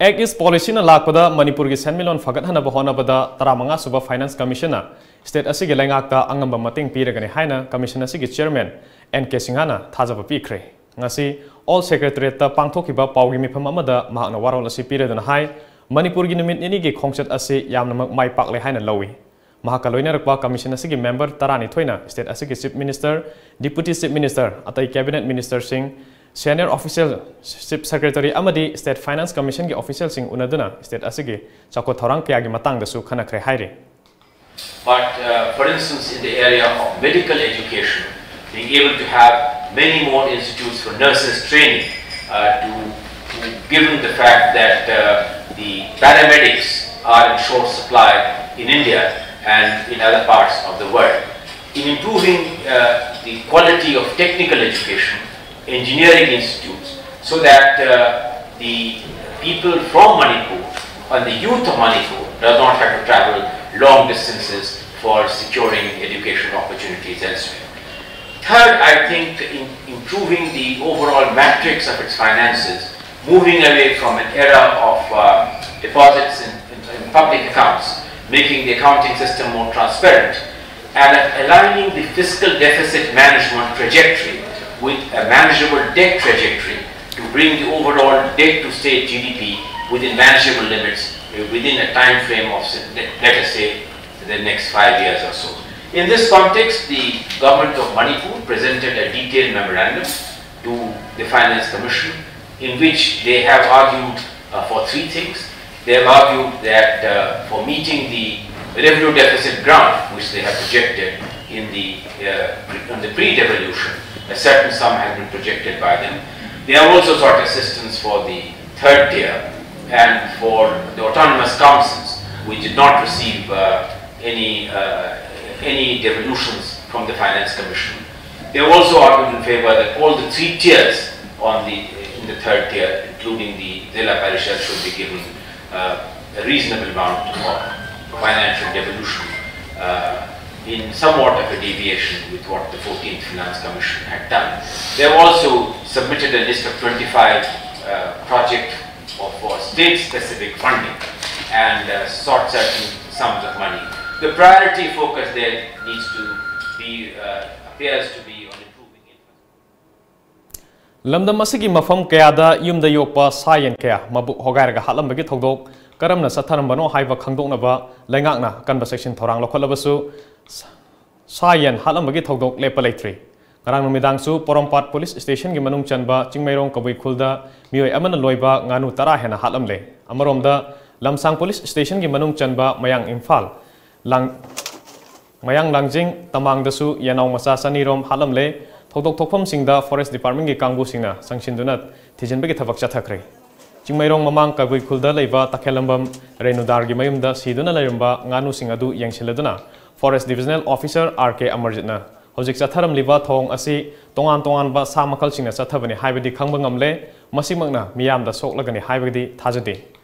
ꯑꯦꯛ ꯏꯁ ꯄꯣꯂꯤꯁꯤꯅ ꯂꯥꯛꯄꯗ ꯃꯅꯤꯄꯨꯔꯒꯤ ꯁꯦꯟꯃꯤꯠꯂꯣꯟ ꯐꯒꯠꯍꯟꯅꯕ ꯍꯣꯠꯅꯕꯗ ꯇꯔꯥꯃꯉꯥ ꯁꯨꯕ ꯐꯥꯏꯅꯥꯟꯁ ꯀꯃꯤꯁꯟꯅ ꯁ꯭ꯇꯦꯠ ꯑꯁꯤꯒꯤ ꯂꯩꯉꯥꯛꯇ ꯑꯉꯝꯕ ꯃꯇꯦꯡ ꯄꯤꯔꯒꯅꯤ ꯍꯥꯏꯅ ꯀꯃꯤꯁꯟ ꯑꯁꯤꯒꯤ ꯆꯤꯌꯔꯃꯦꯟ ꯑꯦꯟ ꯀꯦ ꯁꯤꯡꯍꯅ ꯊꯥꯖꯕ ꯄꯤꯈ꯭ꯔꯦ꯫ ꯉꯁꯤ ꯑꯣꯜ ꯁꯦꯀ꯭ꯔꯦꯇꯔꯤꯌꯦꯠꯇ ꯄꯥꯡꯊꯣꯛꯈꯤꯕ ꯄꯥꯎꯒꯤ ꯃꯤꯐꯝ ꯑꯃꯗ ꯃꯍꯥꯛꯅ ꯋꯥꯔꯣꯜ ꯑꯁꯤ ꯄꯤꯔꯗꯨꯅ ꯍꯥꯏ, ꯃꯅꯤꯄꯨꯔꯒꯤ ꯅꯨꯃꯤꯠ ꯅꯤꯅꯤꯒꯤ ꯈꯣꯡꯆꯠ ꯑꯁꯤ ꯌꯥꯝꯅꯃꯛ ꯃꯥꯏ ꯄꯥꯛꯂꯦ ꯍꯥꯏꯅ ꯂꯧꯏ꯫ ꯃꯍꯥꯛꯀ ꯂꯣꯏꯅꯔꯛꯄ ꯀꯃꯤꯁꯟ ꯑꯁꯤꯒꯤ ꯃꯦꯝꯕꯔ ꯇꯔꯥꯅꯤꯊꯣꯏꯅ ꯁ꯭ꯇꯦꯠ ꯑꯁꯤꯒꯤ chief minister, deputy chief minister, ꯑꯇꯩ ꯀꯦꯕꯤꯅꯦꯠ ꯃꯤꯅꯤꯁꯇꯔꯁꯤꯡ, ꯁꯦꯅꯤꯌꯔ ꯑꯣꯐꯤꯁꯤꯌꯦꯜ, ꯆꯤꯐ ꯁꯦꯀ꯭ꯔꯦꯇꯔꯤ ꯑꯃꯗꯤ ꯁ꯭ꯇꯦꯠ ꯐꯥꯏꯅꯥꯟꯁ ꯀꯃꯤꯁꯟꯒꯤ ꯑꯣꯐꯤꯁꯤꯌꯦꯜꯁꯤꯡ ꯎꯅꯗꯨꯅ ꯁ꯭ꯇꯦꯠ ꯑꯁꯤꯒꯤ ꯆꯥꯎꯈꯠ ꯊꯧꯔꯥꯡ ꯀꯌꯥꯒꯤ ꯃꯇꯥꯡꯗꯁꯨ ꯈꯟꯅꯈ꯭ꯔꯦ ꯍꯥꯏꯔꯤ꯫ But, uh, for instance, in the area of medical education, being able to have many more institutes for nurses training, uh, to, to, given the fact that, uh, the paramedics are in short supply in India and in other parts of the world. in improving uh, the quality of technical education, engineering institutes, so that uh, the people from Manipur and the youth of Manipur does not have to travel long distances for securing education opportunities elsewhere. Third, I think in improving the overall matrix of its finances, moving away from an era of uh, deposits in, in, in public accounts, making the accounting system more transparent, and aligning the fiscal deficit management trajectory with a manageable debt trajectory to bring the overall debt to state G D P within manageable limits uh, within a time frame of, let us say, the next five years or so. In this context, the government of Manipur presented a detailed memorandum to the Finance Commission in which they have argued uh, for three things. They have argued that uh, for meeting the revenue deficit grant, which they have projected in the, uh, pre- in the pre-devolution, a certain sum has been projected by them. They have also sought assistance for the third tier and for the autonomous councils, which did not receive uh, any uh, any devolutions from the Finance Commission. They have also argued in favor that all the three tiers on the in the third tier, including the Zilla Parishad, should be given uh, a reasonable amount of financial devolution uh, in somewhat of a deviation with what the fourteenth Finance Commission had done. They have also submitted a list of twenty-five uh, project of for state-specific funding and uh, sought certain sums of money. The priority focus there needs to be uh, appears to be on improving infrastructure. ꯂꯝꯗꯝ ꯑꯁꯤꯒꯤ ꯃꯐꯝ ꯀꯌꯥꯗ ꯌꯨꯝꯗ ꯌꯣꯛꯄ ꯁꯥ ꯌꯦꯟ ꯀꯌꯥ ꯃꯕꯨꯛ ꯍꯣꯒꯥꯏꯔꯒ ꯍꯥꯠꯂꯝꯕꯒꯤ ꯊꯧꯗꯣꯛ ꯀꯔꯝꯅ ꯆꯠꯊꯔꯝꯕꯅꯣ ꯍꯥꯏꯕ ꯈꯪꯗꯣꯛꯅꯕ ꯂꯩꯉꯥꯛꯅ ꯑꯀꯟꯕ ꯆꯦꯛꯁꯤꯟ ꯊꯧꯔꯥꯡ ꯂꯧꯈꯠꯂꯕꯁꯨ, ꯁꯥ ꯌꯦꯟ ꯍꯥꯠꯂꯝꯕꯒꯤ ꯊꯧꯗꯣꯛ ꯂꯦꯞꯄ ꯂꯩꯇ꯭ꯔꯤ꯫ ꯉꯔꯥꯡ ꯅꯨꯃꯤꯗꯥꯡꯁꯨ ꯄꯣꯔꯣꯝꯄꯥꯠ ꯄꯨꯂꯤꯁ ꯁ꯭ꯇꯦꯁꯟꯒꯤ ꯃꯅꯨꯡ ꯆꯟꯕ ꯆꯤꯡꯃꯩꯔꯣꯡ ꯀꯕꯨꯏ ꯈꯨꯜꯗ ꯃꯤꯑꯣꯏ ꯑꯃꯅ ꯂꯣꯏꯕ ꯉꯥꯅꯨ ꯇꯔꯥ ꯍꯦꯟꯅ ꯍꯥꯠꯂꯝꯂꯦ꯫ ꯑꯃꯔꯣꯝꯗ, ꯂꯝꯁꯥꯡ ꯄꯨꯂꯤꯁ ꯁ꯭ꯇꯦꯁꯟꯒꯤ ꯃꯅꯨꯡ ꯆꯟꯕ ꯃꯌꯥꯡ ꯏꯝꯐꯥꯜ, ꯂꯥꯡ-, ꯃꯌꯥꯡ ꯂꯥꯡꯖꯤꯡ ꯇꯃꯥꯡꯗꯁꯨ ꯌꯦꯅꯥꯎ ꯃꯆꯥ ꯆꯅꯤꯔꯣꯝ ꯍꯥꯠꯂꯝꯂꯦ꯫ ꯊꯧꯗꯣꯛ ꯊꯣꯛꯐꯝꯁꯤꯡꯗ ꯐꯣꯔꯦꯁ ꯗꯤꯄꯥꯔꯠꯃꯦꯟꯒꯤ ꯀꯥꯡꯕꯨꯁꯤꯡꯅ ꯆꯪꯁꯤꯟꯗꯨꯅ ꯊꯤꯖꯤꯟꯕꯒꯤ ꯊꯕꯛ ꯆꯠꯊꯈ꯭ꯔꯦ꯫ ꯆꯤꯡꯃꯩꯔꯣꯡ ꯃꯃꯥꯡ ꯀꯕꯨꯏ ꯈꯨꯜꯗ ꯂꯩꯕ ꯇꯈꯦꯜꯂꯝꯕꯝ ꯔꯦꯅꯨꯗꯥꯔꯒꯤ ꯃꯌꯨꯝꯗ ꯁꯤꯗꯨꯅ ꯂꯩꯔꯝꯕ ꯉꯥꯅꯨꯁꯤꯡ ꯑꯗꯨ ꯌꯦꯡꯁꯤꯜꯂꯗꯨꯅ Forest Divisional Officer R K ꯑꯃꯔꯖꯤꯠꯅ ꯍꯧꯖꯤꯛ ꯆꯠꯊꯔꯝꯂꯤꯕ ꯊꯧꯑꯣꯡ ꯑꯁꯤ ꯇꯣꯉꯥꯟ ꯇꯣꯉꯥꯟꯕ ꯁꯥ ꯃꯈꯜꯁꯤꯡꯅ ꯆꯠꯊꯕꯅꯤ ꯍꯥꯏꯕꯗꯤ ꯈꯪꯕ ꯉꯝꯂꯦ, ꯃꯁꯤꯃꯛꯅ ꯃꯤꯌꯥꯝꯗ ꯁꯣꯛꯂꯒꯅꯤ ꯍꯥꯏꯕꯒꯤꯗꯤ ꯊꯥꯖꯗꯦ꯫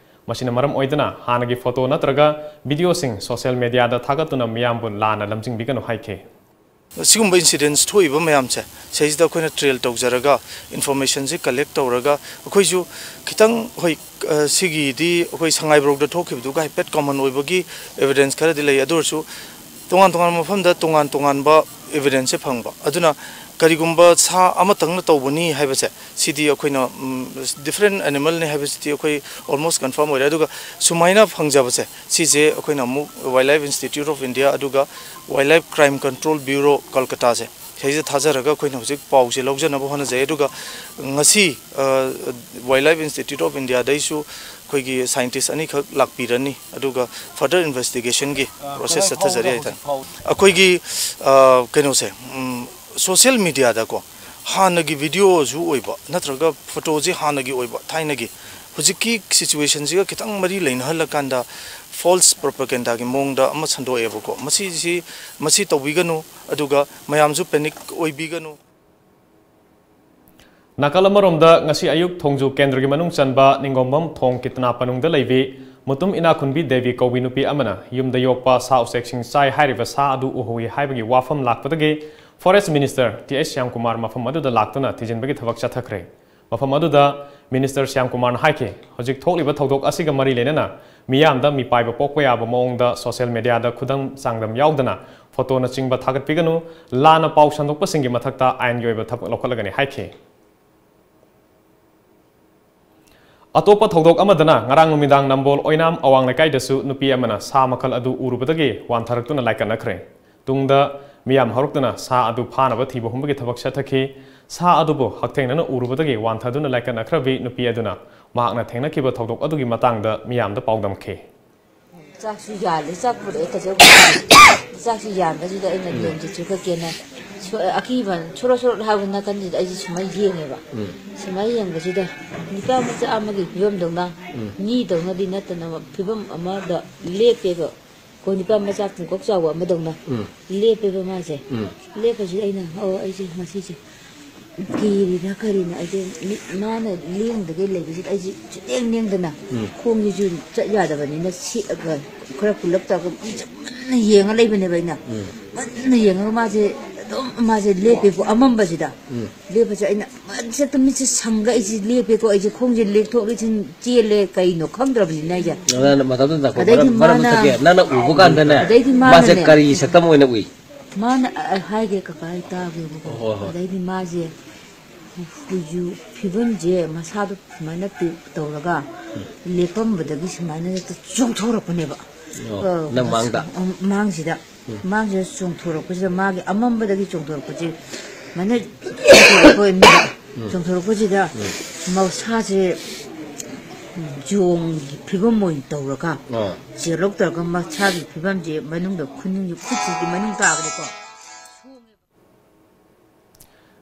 ꯃꯁꯤꯅ ꯃꯔꯝ ꯑꯣꯏꯗꯨꯅ ꯍꯥꯟꯅꯒꯤ ꯐꯣꯇꯣ ꯅꯠꯇ꯭ꯔꯒ ꯚꯤꯗꯤꯑꯣꯁꯤꯡ ꯁꯣꯁꯤꯌꯦꯜ ꯃꯤꯗꯤꯌꯥꯗ ꯊꯥꯒꯠꯇꯨꯅ ꯃꯤꯌꯥꯝꯕꯨ ꯂꯥꯟꯅ ꯂꯝꯖꯤꯡꯕꯤꯒꯅꯨ ꯍꯥꯏꯈꯤ꯫ ꯁꯤꯒꯨꯝꯕ ꯏꯟꯁꯤꯗꯦꯟꯁ ꯊꯣꯛꯏꯕ ꯃꯌꯥꯝꯁꯦ ꯁꯤꯁꯤꯗ ꯑꯩꯈꯣꯏꯅ ꯇ꯭ꯔꯦꯜ ꯇꯧꯖꯔꯒ ꯏꯟꯐꯣꯔꯃꯦꯁꯟꯁꯦ ꯀꯂꯦꯛ ꯇꯧꯔꯒ ꯑꯩꯈꯣꯏꯁꯨ ꯈꯤꯇꯪ, ꯍꯣꯏ, ꯁꯤꯒꯤꯗꯤ ꯑꯩꯈꯣꯏ ꯁꯉꯥꯏꯄ꯭ꯔꯧꯗ ꯊꯣꯛꯈꯤꯕꯗꯨꯒ ꯍꯥꯏꯐꯦꯠ ꯀꯣꯃꯟ ꯑꯣꯏꯕꯒꯤ ꯑꯦꯕꯤꯗꯦꯟꯁ ꯈꯔꯗꯤ ꯂꯩ꯫ ꯑꯗꯨ ꯑꯣꯏꯔꯁꯨ ꯇꯣꯉꯥꯟ ꯇꯣꯉꯥꯟꯕ ꯃꯐꯝꯗ ꯇꯣꯉꯥꯟ ꯇꯣꯉꯥꯟꯕ ꯑꯦꯕꯤꯗꯦꯟꯁꯁꯦ ꯐꯪꯕ꯫ ꯑꯗꯨꯅ ꯀꯔꯤꯒꯨꯝꯕ ꯁꯥ ꯑꯃꯇꯪꯅ ꯇꯧꯕꯅꯤ ꯍꯥꯏꯕꯁꯦ ꯁꯤꯗꯤ ꯑꯩꯈꯣꯏꯅ ꯗꯤꯐꯔꯦꯟ ꯑꯦꯅꯤꯃꯦꯜꯅꯤ ꯍꯥꯏꯕꯁꯤꯗꯤ ꯑꯩꯈꯣꯏ ꯑꯣꯜꯃꯣꯁ ꯀꯟꯐꯥꯔꯝ ꯑꯣꯏꯔꯦ꯫ ꯑꯗꯨꯒ ꯁꯨꯃꯥꯏꯅ ꯐꯪꯖꯕꯁꯦ ꯁꯤꯁꯦ ꯑꯩꯈꯣꯏꯅ ꯑꯃꯨꯛ Wildlife Institute of India ꯑꯗꯨꯒ Wildlife Crime Control Bureau ꯀꯜꯀꯇꯥꯁꯦ ꯁꯤꯗꯩꯁꯤꯗ ꯊꯥꯖꯔꯒ ꯑꯩꯈꯣꯏꯅ ꯍꯧꯖꯤꯛ ꯄꯥꯎꯁꯦ ꯂꯧꯖꯅꯕ ꯍꯣꯠꯅꯖꯩ꯫ ꯑꯗꯨꯒ ꯉꯁꯤ Wildlife Institute of Indiaꯗꯩꯁꯨ ꯑꯩꯈꯣꯏꯒꯤ ꯁꯥꯏꯟꯇꯤꯁ ꯑꯅꯤꯈꯛ ꯂꯥꯛꯄꯤꯔꯅꯤ꯫ ꯑꯗꯨꯒ ꯐꯔꯗꯔ ꯏꯟꯚꯦꯁꯇꯤꯒꯦꯁꯟꯒꯤ ꯄ꯭ꯔꯣꯁꯦꯁ ꯆꯠꯊꯖꯔꯤ ꯍꯥꯏꯇꯥꯔꯦ꯫ ꯑꯩꯈꯣꯏꯒꯤ ꯀꯩꯅꯣꯁꯦ, ꯁꯣꯁꯤꯌꯦꯜ ꯃꯤꯗꯤꯌꯥꯗꯀꯣ ꯍꯥꯟꯅꯒꯤ ꯚꯤꯗꯤꯑꯣꯁꯨ ꯑꯣꯏꯕ ꯅꯠꯇ꯭ꯔꯒ ꯐꯣꯇꯣꯁꯦ ꯍꯥꯟꯅꯒꯤ ꯑꯣꯏꯕ ꯊꯥꯏꯅꯒꯤ, ꯍꯧꯖꯤꯛꯀꯤ ꯁꯤꯆꯨꯋꯦꯁꯟꯁꯤꯒ ꯈꯤꯇꯪ ꯃꯔꯤ ꯂꯩꯅꯍꯜꯂꯀꯥꯟꯗ ꯐꯣꯜꯁ ꯄ꯭ꯔꯣꯄꯒꯦꯟꯗꯥꯒꯤ ꯃꯑꯣꯡꯗ ꯑꯃ ꯁꯟꯗꯣꯛꯑꯦꯕꯀꯣ꯫ ꯃꯁꯤꯁꯤ, ꯃꯁꯤ ꯇꯧꯕꯤꯒꯅꯨ, ꯑꯗꯨꯒ ꯃꯌꯥꯝꯁꯨ ꯄꯦꯅꯤꯛ ꯑꯣꯏꯕꯤꯒꯅꯨ꯫ ꯅꯥꯀꯜ ꯑꯃꯔꯣꯝꯗ, ꯉꯁꯤ ꯑꯌꯨꯛ ꯊꯣꯡꯖꯨ ꯀꯦꯟꯗ꯭ꯔꯒꯤ ꯃꯅꯨꯡ ꯆꯟꯕ ꯅꯤꯡꯒꯣꯝꯕꯝ ꯊꯣꯡ ꯀꯤꯇꯅꯥ ꯄꯅꯨꯡꯗ ꯂꯩꯕꯤ ꯃꯨꯇꯨꯝ ꯏꯅꯥꯈꯨꯟꯕꯤ ꯗꯦꯕꯤ ꯀꯧꯕꯤ ꯅꯨꯄꯤ ꯑꯃꯅ ꯌꯨꯝꯗ ꯌꯣꯛꯄ ꯁꯥ ꯎꯆꯦꯛꯁꯤꯡ ꯆꯥꯏ ꯍꯥꯏꯔꯤꯕ ꯁꯥ ꯑꯗꯨ ꯎꯍꯧꯏ ꯍꯥꯏꯕꯒꯤ ꯋꯥꯐꯝ ꯂꯥꯛꯄꯗꯒꯤ forest minister T H Shyamkumar ꯃꯐꯝ ꯑꯗꯨꯗ ꯂꯥꯛꯇꯨꯅ ꯊꯤꯖꯤꯟꯕꯒꯤ ꯊꯕꯛ ꯆꯠꯊꯈ꯭ꯔꯦ꯫ ꯃꯐꯝ ꯑꯗꯨꯗ ꯃꯤꯅꯤꯁꯇꯔ ꯁ꯭ꯌꯥꯝꯀꯨꯃꯥꯔꯅ ꯍꯥꯏꯈꯤ, ꯍꯧꯖꯤꯛ ꯊꯣꯛꯂꯤꯕ ꯊꯧꯗꯣꯛ ꯑꯁꯤꯒ ꯃꯔꯤ ꯂꯩꯅꯅ ꯃꯤꯌꯥꯝꯗ ꯃꯤꯄꯥꯏꯕ ꯄꯣꯛꯄ ꯌꯥꯕ ꯃꯑꯣꯡꯗ ꯁꯣꯁꯤꯌꯦꯜ ꯃꯤꯗꯤꯌꯥꯗ ꯈꯨꯗꯝ ꯆꯥꯡꯗꯝ ꯌꯥꯎꯗꯅ ꯐꯣꯇꯣꯅꯆꯤꯡꯕ ꯊꯥꯒꯠꯄꯤꯒꯅꯨ, ꯂꯥꯟꯅ ꯄꯥꯎ ꯁꯟꯗꯣꯛꯄꯁꯤꯡꯒꯤ ꯃꯊꯛꯇ ꯑꯥꯏꯟꯒꯤ ꯑꯣꯏꯕ ꯊꯕꯛ ꯂꯧꯈꯠꯂꯒꯅꯤ ꯍꯥꯏꯈꯤ꯫ ꯑꯇꯣꯞꯄ ꯊꯧꯗꯣꯛ ꯑꯃꯗꯅ ꯉꯔꯥꯡ ꯅꯨꯃꯤꯗꯥꯡ ꯅꯝꯕꯣꯜ ꯑꯣꯏꯅꯥꯝ ꯑꯋꯥꯡ ꯂꯩꯀꯥꯏꯗꯁꯨ ꯅꯨꯄꯤ ꯑꯃꯅ ꯁꯥ ꯃꯈꯜ ꯑꯗꯨ ꯎꯔꯨꯕꯗꯒꯤ ꯋꯥꯟꯊꯔꯛꯇꯨꯅ ꯂꯥꯏꯀꯠꯅꯈ꯭ꯔꯦ꯫ ꯇꯨꯡꯗ ꯃꯤꯌꯥꯝ ꯍꯧꯔꯛꯇꯨꯅ ꯁꯥ ꯑꯗꯨ ꯐꯥꯅꯕ ꯊꯤꯕ ꯍꯨꯝꯕꯒꯤ ꯊꯕꯛ ꯆꯠꯊꯈꯤ꯫ ꯁꯥ ꯑꯗꯨꯕꯨ ꯍꯛꯊꯦꯡꯅꯅ ꯎꯔꯨꯕꯗꯒꯤ ꯋꯥꯟꯊꯗꯨꯅ ꯂꯥꯏꯀꯠꯅꯈ꯭ꯔꯕꯤ ꯅꯨꯄꯤ ꯑꯗꯨꯅ ꯃꯍꯥꯛꯅ ꯊꯦꯡꯅꯈꯤꯕ ꯊꯧꯗꯣꯛ ꯑꯗꯨꯒꯤ ꯃꯇꯥꯡꯗ ꯃꯤꯌꯥꯝꯗ ꯄꯥꯎꯗꯝꯈꯤ꯫ ꯆꯥꯛꯁꯨ ꯌꯥꯜꯂꯦ, ꯆꯥꯛ ꯄꯨꯔꯛꯑꯦ ꯀꯖꯧ꯫ ꯆꯥꯛꯁꯨ ꯌꯥꯟꯕꯁꯤꯗ ꯑꯩꯅ ꯂꯦꯟꯁꯦ ꯆꯨꯈꯠꯀꯦꯅ ꯁꯣ-, ꯑꯀꯤꯕ ꯁꯣꯔꯣ ꯁꯣꯔꯣ ꯍꯥꯏꯕ ꯅꯥꯀꯟꯁꯤꯗ ꯑꯩꯁꯦ ꯁꯨꯃꯥꯏꯅ ꯌꯦꯡꯉꯦꯕ꯫ ꯁꯨꯃꯥꯏꯅ ꯌꯦꯡꯕꯁꯤꯗ ꯅꯨꯄꯥ ꯃꯆꯥ ꯑꯃꯒꯤ ꯐꯤꯕꯝꯗꯧꯅ, ꯃꯤꯗꯧꯅꯗꯤ ꯅꯠꯇꯅ ꯐꯤꯕꯝ ꯑꯃꯗ ꯂꯦꯞꯄꯦꯕ꯫ ꯀꯣꯟ ꯅꯤꯄꯥ ꯃꯆꯥ ꯄꯨꯡꯀꯣꯛ ꯆꯥꯎꯕ ꯑꯃꯗꯧꯅ ꯎꯝ꯫ ꯂꯦꯞꯄꯦꯕ ꯃꯥꯁꯦ꯫ ꯎꯝ꯫ ꯂꯦꯞꯄꯁꯤꯗ ꯑꯩꯅ, "ꯑꯣ, ꯑꯩꯁꯦ ꯉꯁꯤꯁꯦ ꯀꯤꯔꯤꯔꯥ ꯀꯔꯤꯅꯣ?" ꯑꯩꯁꯦ ꯃꯤ-, ꯃꯥꯅ ꯂꯦꯡꯗꯒꯩ ꯂꯩꯕꯁꯤꯗ ꯑꯩꯁꯦ ꯁꯨꯛꯂꯦꯡ ꯂꯦꯡꯗꯅ ꯎꯝ꯫ ꯈꯣꯡꯁꯤꯁꯨ ꯆꯠ ꯌꯥꯗꯕꯅꯤꯅ ꯁꯦꯛꯑꯒ ꯈꯔ ꯀꯨꯜꯂꯞ ꯇꯧꯔꯒ ꯃꯤꯁꯦ ꯃꯨꯟꯅ ꯌꯦꯡꯉ ꯂꯩꯕꯅꯦꯕ ꯑꯩꯅ꯫ ꯎꯝ꯫ ꯃꯨꯟꯅ ꯌꯦꯡꯉꯒ ꯃꯥꯁꯦ ꯑꯗꯨꯝ ꯃꯥꯁꯦ ꯂꯦꯞꯄꯦꯀꯣ ꯑꯃꯝꯕꯁꯤꯗ꯫ ꯎꯝ꯫ ꯂꯦꯞꯄꯁꯦ ꯑꯩꯅ ꯃꯁꯛꯇ ꯃꯤꯠꯁꯦ ꯁꯪꯒ ꯑꯩꯁꯦ ꯂꯦꯞꯄꯦꯀꯣ ꯑꯩꯁꯦ ꯈꯣꯡꯁꯦ ꯂꯦꯛꯊꯣꯛ ꯂꯦꯛꯁꯤꯟ ꯆꯦꯜꯂꯦ ꯀꯩꯅꯣ ꯈꯪꯗ꯭ꯔꯕꯅꯤꯅ ꯑꯩꯁꯦ꯫ ꯅꯪꯅ ꯃꯇꯝꯗꯨꯗ ꯅꯥꯀꯣꯡ ꯑꯗꯩꯗꯤ ꯈꯔ ꯃꯔꯝ ꯃꯥꯅ ꯆꯠꯀꯦ꯫ ꯅꯪꯅ ꯎꯕ ꯀꯥꯟꯗꯅꯦ ꯑꯗꯩꯗꯤ ꯃꯥꯁꯦ ꯃꯥꯅꯅꯦ ꯀꯔꯤ ꯁꯛꯇꯝ ꯑꯣꯏꯅ ꯎꯏ? ꯃꯥꯅ ꯑ-, ꯑ-, ꯍꯥꯏꯒꯦ ꯀꯀꯥ ꯑꯩ ꯇꯥꯒꯦꯕꯀꯣ꯫ ꯍꯣꯏ, ꯍꯣꯏ꯫ ꯑꯗꯩꯗꯤ ꯃꯥꯁꯦ ꯍꯧꯖꯤꯛ ꯐꯤꯕꯝꯁꯦ ꯃꯁꯥꯗꯣ ꯁꯨꯃꯥꯏꯅ ꯇꯧꯔꯒ ꯂꯦꯞꯄꯝꯕꯗꯒꯤ ꯁꯨꯃꯥꯏꯅ ꯍꯦꯛꯇ ꯆꯣꯡꯊꯣꯔꯛꯄꯅꯦꯕ꯫ ꯑꯣ, ꯑ, ꯅꯪ ꯃꯥꯡꯗ? ꯎꯝ, ꯃꯥꯡꯁꯤꯗ꯫ ꯎꯝ꯫ ꯃꯥꯡꯁꯤꯗ ꯆꯣꯡꯊꯣꯔꯛꯄꯁꯤꯗ ꯃꯥꯒꯤ ꯑꯃꯝꯕꯗꯒꯤ ꯆꯣꯡꯊꯣꯔꯛꯄꯁꯦ ꯁꯨꯃꯥꯏꯅ ꯆꯣꯡꯊꯣꯔꯛꯄ ꯑꯣꯏꯔꯝꯅꯦꯕ꯫ ꯎꯝ꯫ ꯆꯣꯡꯊꯣꯔꯛꯄꯁꯤꯗ ꯎꯝ꯫ ꯃꯁꯥꯁꯦ ꯌꯣꯡꯒꯤ ꯐꯤꯕꯝ ꯑꯣꯏꯅ ꯇꯧꯔꯒ ꯑꯣ꯫ ꯆꯦꯜꯂꯧ ꯇꯧꯔꯒ ꯃꯁꯥꯒꯤ ꯐꯤꯕꯝꯁꯦ ꯃꯅꯨꯡꯗ ꯈꯨꯅꯤꯡꯒꯤ ꯈꯨꯠꯁꯤꯒꯤ ꯃꯅꯨꯡ ꯇꯥꯕꯗꯀꯣ꯫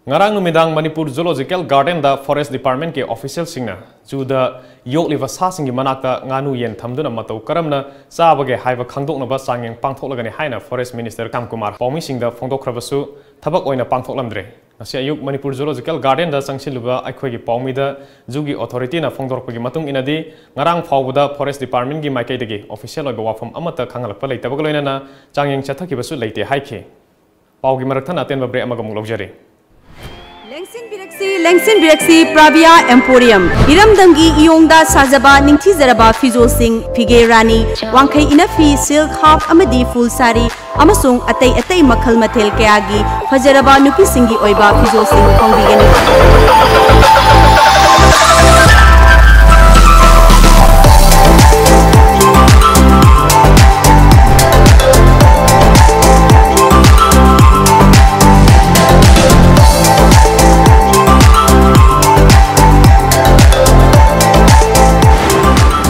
ꯉꯔꯥꯡ ꯅꯨꯃꯤꯗꯥꯡ ꯃꯅꯤꯄꯨꯔ ꯖꯨꯂꯣꯖꯤꯀꯦꯜ ꯒꯥꯔꯗꯦꯟꯗ ꯐꯣꯔꯦꯁ ꯗꯤꯄꯥꯔꯠꯃꯦꯟꯠꯀꯤ ꯑꯣꯐꯤꯁꯤꯌꯦꯜꯁꯤꯡꯅ ꯖꯨꯗ ꯌꯣꯛꯂꯤꯕ ꯁꯥꯁꯤꯡꯒꯤ ꯃꯅꯥꯛꯇ ꯉꯥꯅꯨ ꯌꯦꯟ ꯊꯝꯗꯨꯅ ꯃꯇꯧ ꯀꯔꯝꯅ ꯆꯥꯕꯒꯦ ꯍꯥꯏꯕ ꯈꯪꯗꯣꯛꯅꯕ ꯆꯥꯡꯌꯦꯡ ꯄꯥꯡꯊꯣꯛꯂꯒꯅꯤ ꯍꯥꯏꯅ ꯐꯣꯔꯦꯁ ꯃꯤꯅꯤꯁꯇꯔ ꯀꯥꯝ ꯀꯨꯃꯥꯔ ꯄꯥꯎꯃꯤꯁꯤꯡꯗ ꯐꯣꯡꯗꯣꯛꯈ꯭ꯔꯕꯁꯨ ꯊꯕꯛ ꯑꯣꯏꯅ ꯄꯥꯡꯊꯣꯛꯂꯝꯗ꯭ꯔꯦ꯫ ꯉꯁꯤ ꯑꯌꯨꯛ ꯃꯅꯤꯄꯨꯔ ꯖꯨꯂꯣꯖꯤꯀꯦꯜ ꯒꯥꯔꯗꯦꯟꯗ ꯆꯪꯁꯤꯜꯂꯨꯕ ꯑꯩꯈꯣꯏꯒꯤ ꯄꯥꯎꯃꯤꯗ ꯖꯨꯒꯤ ꯑꯣꯊꯣꯔꯤꯇꯤꯅ ꯐꯣꯡꯗꯣꯔꯛꯄꯒꯤ ꯃꯇꯨꯡ ꯏꯟꯅꯗꯤ ꯉꯔꯥꯡ ꯐꯥꯎꯕꯗ ꯐꯣꯔꯦꯁ ꯗꯤꯄꯥꯔꯠꯃꯦꯟꯠꯀꯤ ꯃꯥꯏꯀꯩꯗꯒꯤ ꯑꯣꯐꯤꯁꯤꯌꯦꯜ ꯑꯣꯏꯕ ꯋꯥꯐꯝ ꯑꯃꯠꯇ ꯈꯪꯍꯜꯂꯛꯄ ꯂꯩꯇꯕꯒ ꯂꯣꯏꯅꯅ ꯆꯥꯡꯌꯦꯡ ꯆꯠꯊꯈꯤꯕꯁꯨ ꯂꯩꯇꯦ ꯍꯥꯏꯈꯤ꯫ ꯄꯥꯎꯒꯤ ꯃꯔꯛ ꯊꯠꯅ ꯑꯇꯦꯟꯕ ꯕ꯭ꯔꯦꯛ ꯑꯃꯒ ꯑꯃꯨꯛ ꯂꯧꯖꯔꯤ꯫ ꯂꯦꯡꯁꯤꯟꯕꯤꯔꯛꯁꯤ, ꯂꯦꯡꯁꯤꯟꯕꯤꯔꯛꯁꯤ, ꯄ꯭ꯔꯥꯚꯤꯌꯥ ꯑꯦꯝꯄꯣꯔꯤꯌꯝ, ꯏꯔꯝꯗꯝꯒꯤ ꯏꯌꯣꯡꯗ ꯁꯥꯖꯕ ꯅꯤꯡꯊꯤꯖꯔꯕ ꯐꯤꯖꯣꯜꯁꯤꯡ, ꯐꯤꯒꯦ ꯔꯥꯅꯤ, ꯋꯥꯡꯈꯩ ꯏꯅꯐꯤ, ꯁꯤꯜꯛ, ꯍꯥꯐ ꯑꯃꯗꯤ ꯐꯨꯜ ꯁꯥꯔꯤ ꯑꯃꯁꯨꯡ ꯑꯇꯩ ꯑꯇꯩ ꯃꯈꯜ ꯃꯊꯦꯜ ꯀꯌꯥꯒꯤ ꯐꯖꯔꯕ ꯅꯨꯄꯤꯁꯤꯡꯒꯤ ꯑꯣꯏꯕ ꯐꯤꯖꯣꯜꯁꯤꯡ ꯐꯪꯕꯤꯒꯅꯤ꯫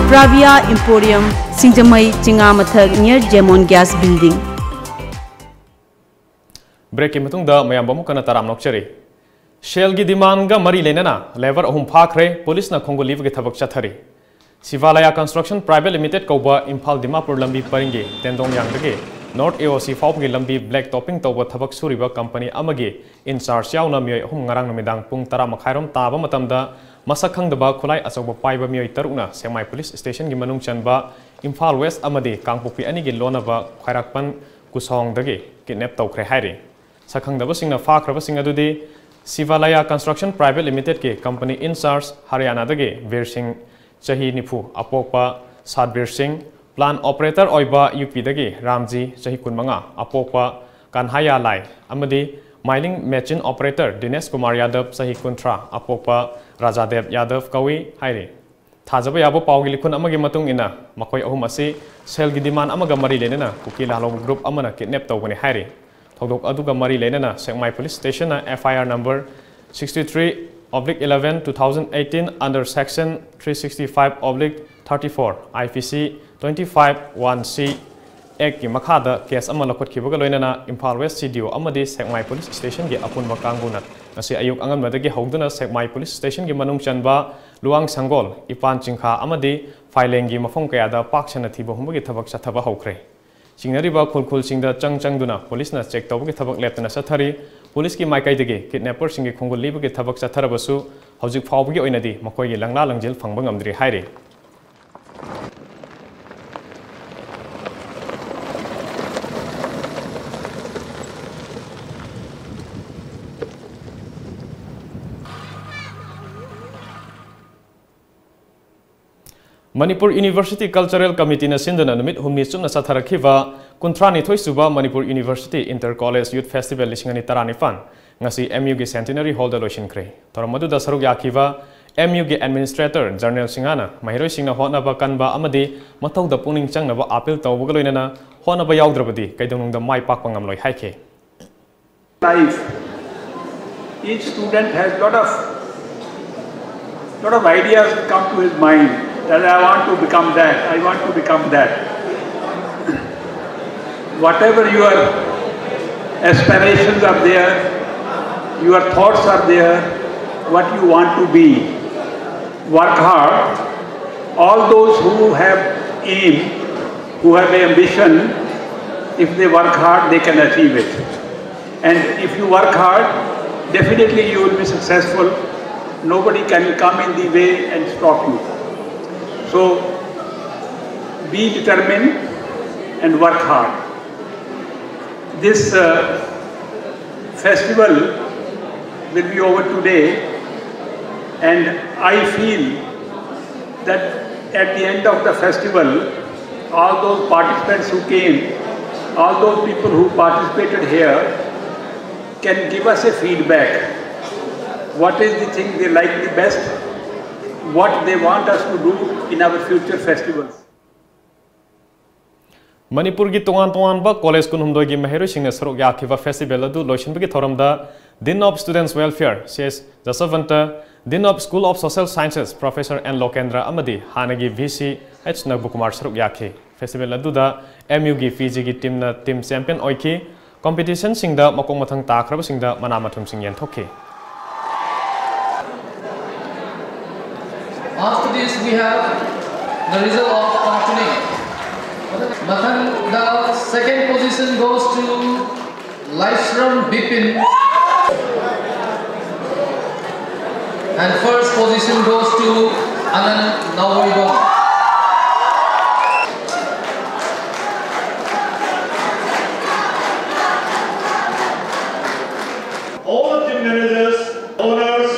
ꯄ꯭ꯔꯥꯚꯤꯌꯥ ꯏꯝꯄꯣꯔꯤꯌꯝ, ꯁꯤꯡꯖꯃꯩ, ꯆꯤꯉꯥꯃꯊꯛ, near Jemon Gas Building꯫ ꯕ꯭ꯔꯦꯛꯀꯤ ꯃꯇꯨꯡꯗ ꯃꯌꯥꯝꯕꯨ ꯑꯃꯨꯛ ꯍꯟꯅ ꯇꯔꯥꯝꯅ ꯑꯣꯛꯆꯔꯤ꯫ ꯁꯦꯜꯒꯤ ꯗꯤꯃꯥꯟꯒ ꯃꯔꯤ ꯂꯩꯅꯅ ꯂꯦꯕꯔ ꯑꯍꯨꯝ ꯐꯥꯈ꯭ꯔꯦ, ꯄꯨꯂꯤꯁꯅ ꯈꯣꯡꯒꯨꯜ ꯂꯤꯕꯒꯤ ꯊꯕꯛ ꯆꯠꯊꯔꯤ꯫ ꯁꯤꯚꯥꯂꯌꯥ ꯀꯟꯁꯇ꯭ꯔꯛꯁꯟ ꯄ꯭ꯔꯥꯏꯚꯦꯠ ꯂꯤꯃꯤꯇꯦꯗ ꯀꯧꯕ ꯏꯝꯐꯥꯜ ꯗꯤꯃꯥꯄꯨꯔ ꯂꯝꯕꯤ ꯄꯔꯤꯡꯒꯤ ꯇꯦꯟꯗꯣꯡꯌꯥꯡꯗꯒꯤ ꯅꯣꯔꯠ ꯑꯦ ꯑꯣ ꯁꯤ ꯐꯥꯎꯕꯒꯤ ꯂꯝꯕꯤ ꯕ꯭ꯂꯦꯛ ꯇꯣꯞꯄꯤꯡ ꯇꯧꯕ ꯊꯕꯛ ꯁꯨꯔꯤꯕ ꯀꯝꯄꯅꯤ ꯑꯃꯒꯤ ꯏꯟꯆꯥꯔꯖ ꯌꯥꯎꯅ ꯃꯤꯑꯣꯏ ꯑꯍꯨꯝ ꯉꯔꯥꯡ ꯅꯨꯃꯤꯗꯥꯡ ꯄꯨꯡ ꯇꯔꯥ ꯃꯈꯥꯏꯔꯣꯝ ꯇꯥꯕ ꯃꯇꯝꯗ ꯃꯁꯛ ꯈꯪꯗꯕ ꯈꯨꯠꯂꯥꯏ ꯑꯆꯧꯕ ꯄꯥꯏꯕ ꯃꯤꯑꯣꯏ ꯇꯔꯨꯛꯅ ꯁꯦꯛꯃꯥꯏ ꯄꯨꯂꯤꯁ ꯁ꯭ꯇꯦꯁꯟꯒꯤ ꯃꯅꯨꯡ ꯆꯟꯕ ꯏꯝꯐꯥꯜ ꯋꯦꯁ ꯑꯃꯗꯤ ꯀꯥꯡꯄꯣꯛꯄꯤ ꯑꯅꯤꯒꯤ ꯂꯣꯟꯅꯕ ꯈ꯭ꯋꯥꯏꯔꯥꯛꯄꯟ ꯀꯨꯁꯣꯡꯗꯒꯤ ꯀꯤꯗꯅꯦꯞ ꯇꯧꯈ꯭ꯔꯦ ꯍꯥꯏꯔꯤ꯫ ꯁꯛꯈꯪꯗꯕꯁꯤꯡꯅ ꯐꯥꯈ꯭ꯔꯕꯁꯤꯡ ꯑꯗꯨꯗꯤ ꯁꯤꯚꯥꯂꯌꯥ ꯀꯟꯁꯇ꯭ꯔꯛꯁꯟ ꯄ꯭ꯔꯥꯏꯚꯦꯠ ꯂꯤꯃꯤꯇꯦꯗꯀꯤ ꯀꯝꯄꯅꯤ ꯏꯟꯆꯥꯔꯖ ꯍꯔꯤꯌꯥꯅꯥꯗꯒꯤ ꯕꯤꯔ ꯁꯤꯡ, ꯆꯍꯤ ꯅꯤꯐꯨ, ꯑꯄꯣꯛꯄ ꯁꯥꯠꯕꯤꯔ ꯁꯤꯡ, ꯄ꯭ꯂꯥꯟ ꯑꯣꯄꯔꯦꯇꯔ ꯑꯣꯏꯕ ꯌꯨ ꯄꯤꯗꯒꯤ ꯔꯥꯝꯖꯤ, ꯆꯍꯤ ꯀꯨꯟꯃꯉꯥ, ꯑꯄꯣꯛꯄ ꯀꯥꯟꯍꯥꯌꯥ ꯂꯥꯏ, ꯑꯃꯗꯤ ꯃꯥꯏꯂꯤꯡ ꯃꯦꯆꯤꯟ ꯑꯣꯄꯔꯦꯇꯔ ꯗꯤꯅꯦꯁ ꯀꯨꯃꯥꯔ ꯌꯥꯗꯕ, ꯆꯍꯤ ꯀꯨꯟꯊ꯭ꯔꯥ, ꯑꯄꯣꯛꯄ ꯔꯥꯖꯥꯗꯦꯕ ꯌꯥꯗꯕ ꯀꯧꯏ ꯍꯥꯏꯔꯤ꯫ ꯊꯥꯖꯕ ꯌꯥꯕ ꯄꯥꯎꯒꯤ ꯂꯤꯈꯨꯟ ꯑꯃꯒꯤ ꯃꯇꯨꯡ ꯏꯟꯅ, ꯃꯈꯣꯏ ꯑꯍꯨꯝ ꯑꯁꯤ ꯁꯦꯜꯒꯤ ꯗꯤꯃꯥꯟ ꯑꯃꯒ ꯃꯔꯤ ꯂꯩꯅꯅ ꯀꯨꯀꯤ ꯂꯥꯂꯣꯡ ꯒ꯭ꯔꯨꯞ ꯑꯃꯅ ꯀꯤꯗꯅꯦꯞ ꯇꯧꯕꯅꯤ ꯍꯥꯏꯔꯤ꯫ ꯊꯧꯗꯣꯛ ꯑꯗꯨꯒ ꯃꯔꯤ ꯂꯩꯅꯅ ꯁꯦꯛꯃꯥꯏ police ꯁ꯭ꯇꯦꯁꯟꯅ F I R number sixty three oblique eleven two thousand eighteen under section three sixty five oblique thirty four I P C twenty five one C Act ꯀꯤ ꯃꯈꯥꯗ ꯀꯦꯁ ꯑꯃ ꯂꯧꯈꯠꯈꯤꯕꯒ ꯂꯣꯏꯅꯅ Imphal west C D O ꯑꯃꯗꯤ ꯁꯦꯛꯃꯥꯏ police ꯁ꯭ꯇꯦꯁꯟꯒꯤ ꯑꯄꯨꯟꯕ ꯀꯥꯡꯕꯨꯅ ꯉꯁꯤ ꯑꯌꯨꯛ ꯑꯉꯟꯕꯗꯒꯤ ꯍꯧꯗꯨꯅ ꯁꯦꯛꯃꯥꯏ ꯄꯨꯂꯤꯁ ꯁ꯭ꯇꯦꯁꯟꯒꯤ ꯃꯅꯨꯡ ꯆꯟꯕ ꯂꯨꯋꯥꯡ ꯁꯪꯒꯣꯜ, ꯏꯄꯥꯟ ꯆꯤꯡꯈꯥ ꯑꯃꯗꯤ ꯐꯥꯏꯂꯦꯡꯒꯤ ꯃꯐꯝ ꯀꯌꯥꯗ ꯄꯥꯛ ꯁꯟꯅ ꯊꯤꯕ ꯍꯨꯝꯕꯒꯤ ꯊꯕꯛ ꯆꯠꯊꯕ ꯍꯧꯈ꯭ꯔꯦ꯫ ꯆꯤꯡꯅꯔꯤꯕ ꯈꯨꯜ ꯈꯨꯜꯁꯤꯡꯗ ꯆꯪ ꯆꯪꯗꯨꯅ ꯄꯨꯂꯤꯁꯅ ꯆꯦꯛ ꯇꯧꯕꯒꯤ ꯊꯕꯛ ꯂꯦꯞꯇꯅ ꯆꯠꯊꯔꯤ꯫ ꯄꯨꯂꯤꯁꯀꯤ ꯃꯥꯏꯀꯩꯗꯒꯤ ꯀꯤꯗꯅꯦꯄꯔꯁꯤꯡꯒꯤ ꯈꯣꯡꯒꯨꯜ ꯂꯤꯕꯒꯤ ꯊꯕꯛ ꯆꯠꯊꯔꯕꯁꯨ, ꯍꯧꯖꯤꯛ ꯐꯥꯎꯕꯒꯤ ꯑꯣꯏꯅꯗꯤ ꯃꯈꯣꯏꯒꯤ ꯂꯪꯂꯥ ꯂꯪꯖꯤꯜ ꯐꯪꯕ ꯉꯝꯗ꯭ꯔꯤ ꯍꯥꯏꯔꯤ꯫ ꯃꯅꯤꯄꯨꯔ ꯌꯨꯅꯤꯚꯔꯁꯤꯇꯤ ꯀꯜꯆꯔꯦꯜ ꯀꯃꯤꯇꯤꯅ ꯁꯤꯟꯗꯨꯅ ꯅꯨꯃꯤꯠ ꯍꯨꯝꯅꯤ ꯆꯨꯞꯅ ꯆꯠꯊꯔꯛꯈꯤꯕ ꯀꯨꯟꯊ꯭ꯔꯥꯅꯤꯊꯣꯏ ꯁꯨꯕ ꯃꯅꯤꯄꯨꯔ ꯌꯨꯅꯤꯚꯔꯁꯤꯇꯤ ꯏꯟꯇꯔ ꯀꯣꯂꯦꯖ ꯌꯨꯠ ꯐꯦꯁꯇꯤꯚꯦꯜ ꯂꯤꯁꯤꯡ ꯑꯅꯤ ꯇꯔꯥꯅꯤꯄꯥꯟ ꯉꯁꯤ M U ꯒꯤ ꯁꯦꯟꯇꯤꯅꯔꯤ ꯍꯣꯜꯗ ꯂꯣꯏꯁꯤꯟꯈ꯭ꯔꯦ꯫ ꯊꯧꯔꯝ ꯑꯗꯨꯗ ꯁꯔꯨꯛ ꯌꯥꯈꯤꯕ M U ꯒꯤ ꯑꯦꯗꯃꯤꯅꯤꯁꯇ꯭ꯔꯦꯇꯔ ꯖꯔꯅꯦꯜ ꯁꯤꯡꯍꯅ ꯃꯍꯩꯔꯣꯏꯁꯤꯡꯅ ꯍꯣꯠꯅꯕ ꯀꯟꯕ ꯑꯃꯗꯤ ꯃꯊꯧꯗ ꯄꯨꯛꯅꯤꯡ ꯆꯪꯅꯕ ꯑꯥꯄꯤꯜ ꯇꯧꯕꯒ ꯂꯣꯏꯅꯅ ꯍꯣꯠꯅꯕ ꯌꯥꯎꯗ꯭ꯔꯕꯗꯤ ꯀꯩꯗꯧꯅꯨꯡꯗ ꯃꯥꯏ ꯄꯥꯛꯄ ꯉꯝꯂꯣꯏ ꯍꯥꯏꯈꯤ꯫ Life. Each student has lot of lot of ideas come to his mind that I want to become that, I want to become that. Whatever your aspirations are there, your thoughts are there, what you want to be, work hard. All those who have aim, who have ambition, if they work hard, they can achieve it. And if you work hard, definitely you will be successful. Nobody can come in the way and stop you. So be determined and work hard. This uh, festival will be over today, and I feel that at the end of the festival, all those participants who came, all those people who participated here can give us a feedback. What is the thing they like the best? What they want us to do in our future festivals? ꯃꯅꯤꯄꯨꯔꯒꯤ ꯇꯣꯉꯥꯟ ꯇꯣꯉꯥꯟꯕ college ꯀꯨꯟꯍꯨꯝꯗꯣꯏꯒꯤ ꯃꯍꯩꯔꯣꯏꯁꯤꯡꯅ ꯁꯔꯨꯛ ꯌꯥꯈꯤꯕ festival ꯑꯗꯨ ꯂꯣꯏꯁꯤꯟꯕꯒꯤ ꯊꯧꯔꯝꯗ Dean of Students Welfare, C H Jasavanta, Dean of School of Social Sciences, Professor N Lokendra ꯑꯃꯗꯤ ꯍꯥꯟꯅꯒꯤ V C H Nagbukumar ꯁꯔꯨꯛ ꯌꯥꯈꯤ꯫ ꯐꯦꯁꯇꯤꯚꯦꯜ ꯑꯗꯨꯗ M U ꯒꯤ P G ꯒꯤ ꯇꯤꯝꯅ ꯇꯤꯝ ꯆꯦꯝꯄꯤꯌꯟ ꯑꯣꯏꯈꯤ꯫ ꯀꯝꯄꯤꯇꯤꯁꯟꯁꯤꯡꯗ ꯃꯈꯣꯡ ꯃꯊꯪ ꯇꯥꯈ꯭ꯔꯕꯁꯤꯡꯗ ꯃꯅꯥ ꯃꯊꯨꯝꯁꯤꯡ ꯌꯦꯟꯊꯣꯛꯈꯤ꯫ After this, we have the result of functioning. ꯃꯊꯪꯗ second position goes to Laishram Bipin. And first position goes to Anand Naoibong. All the team managers, owners,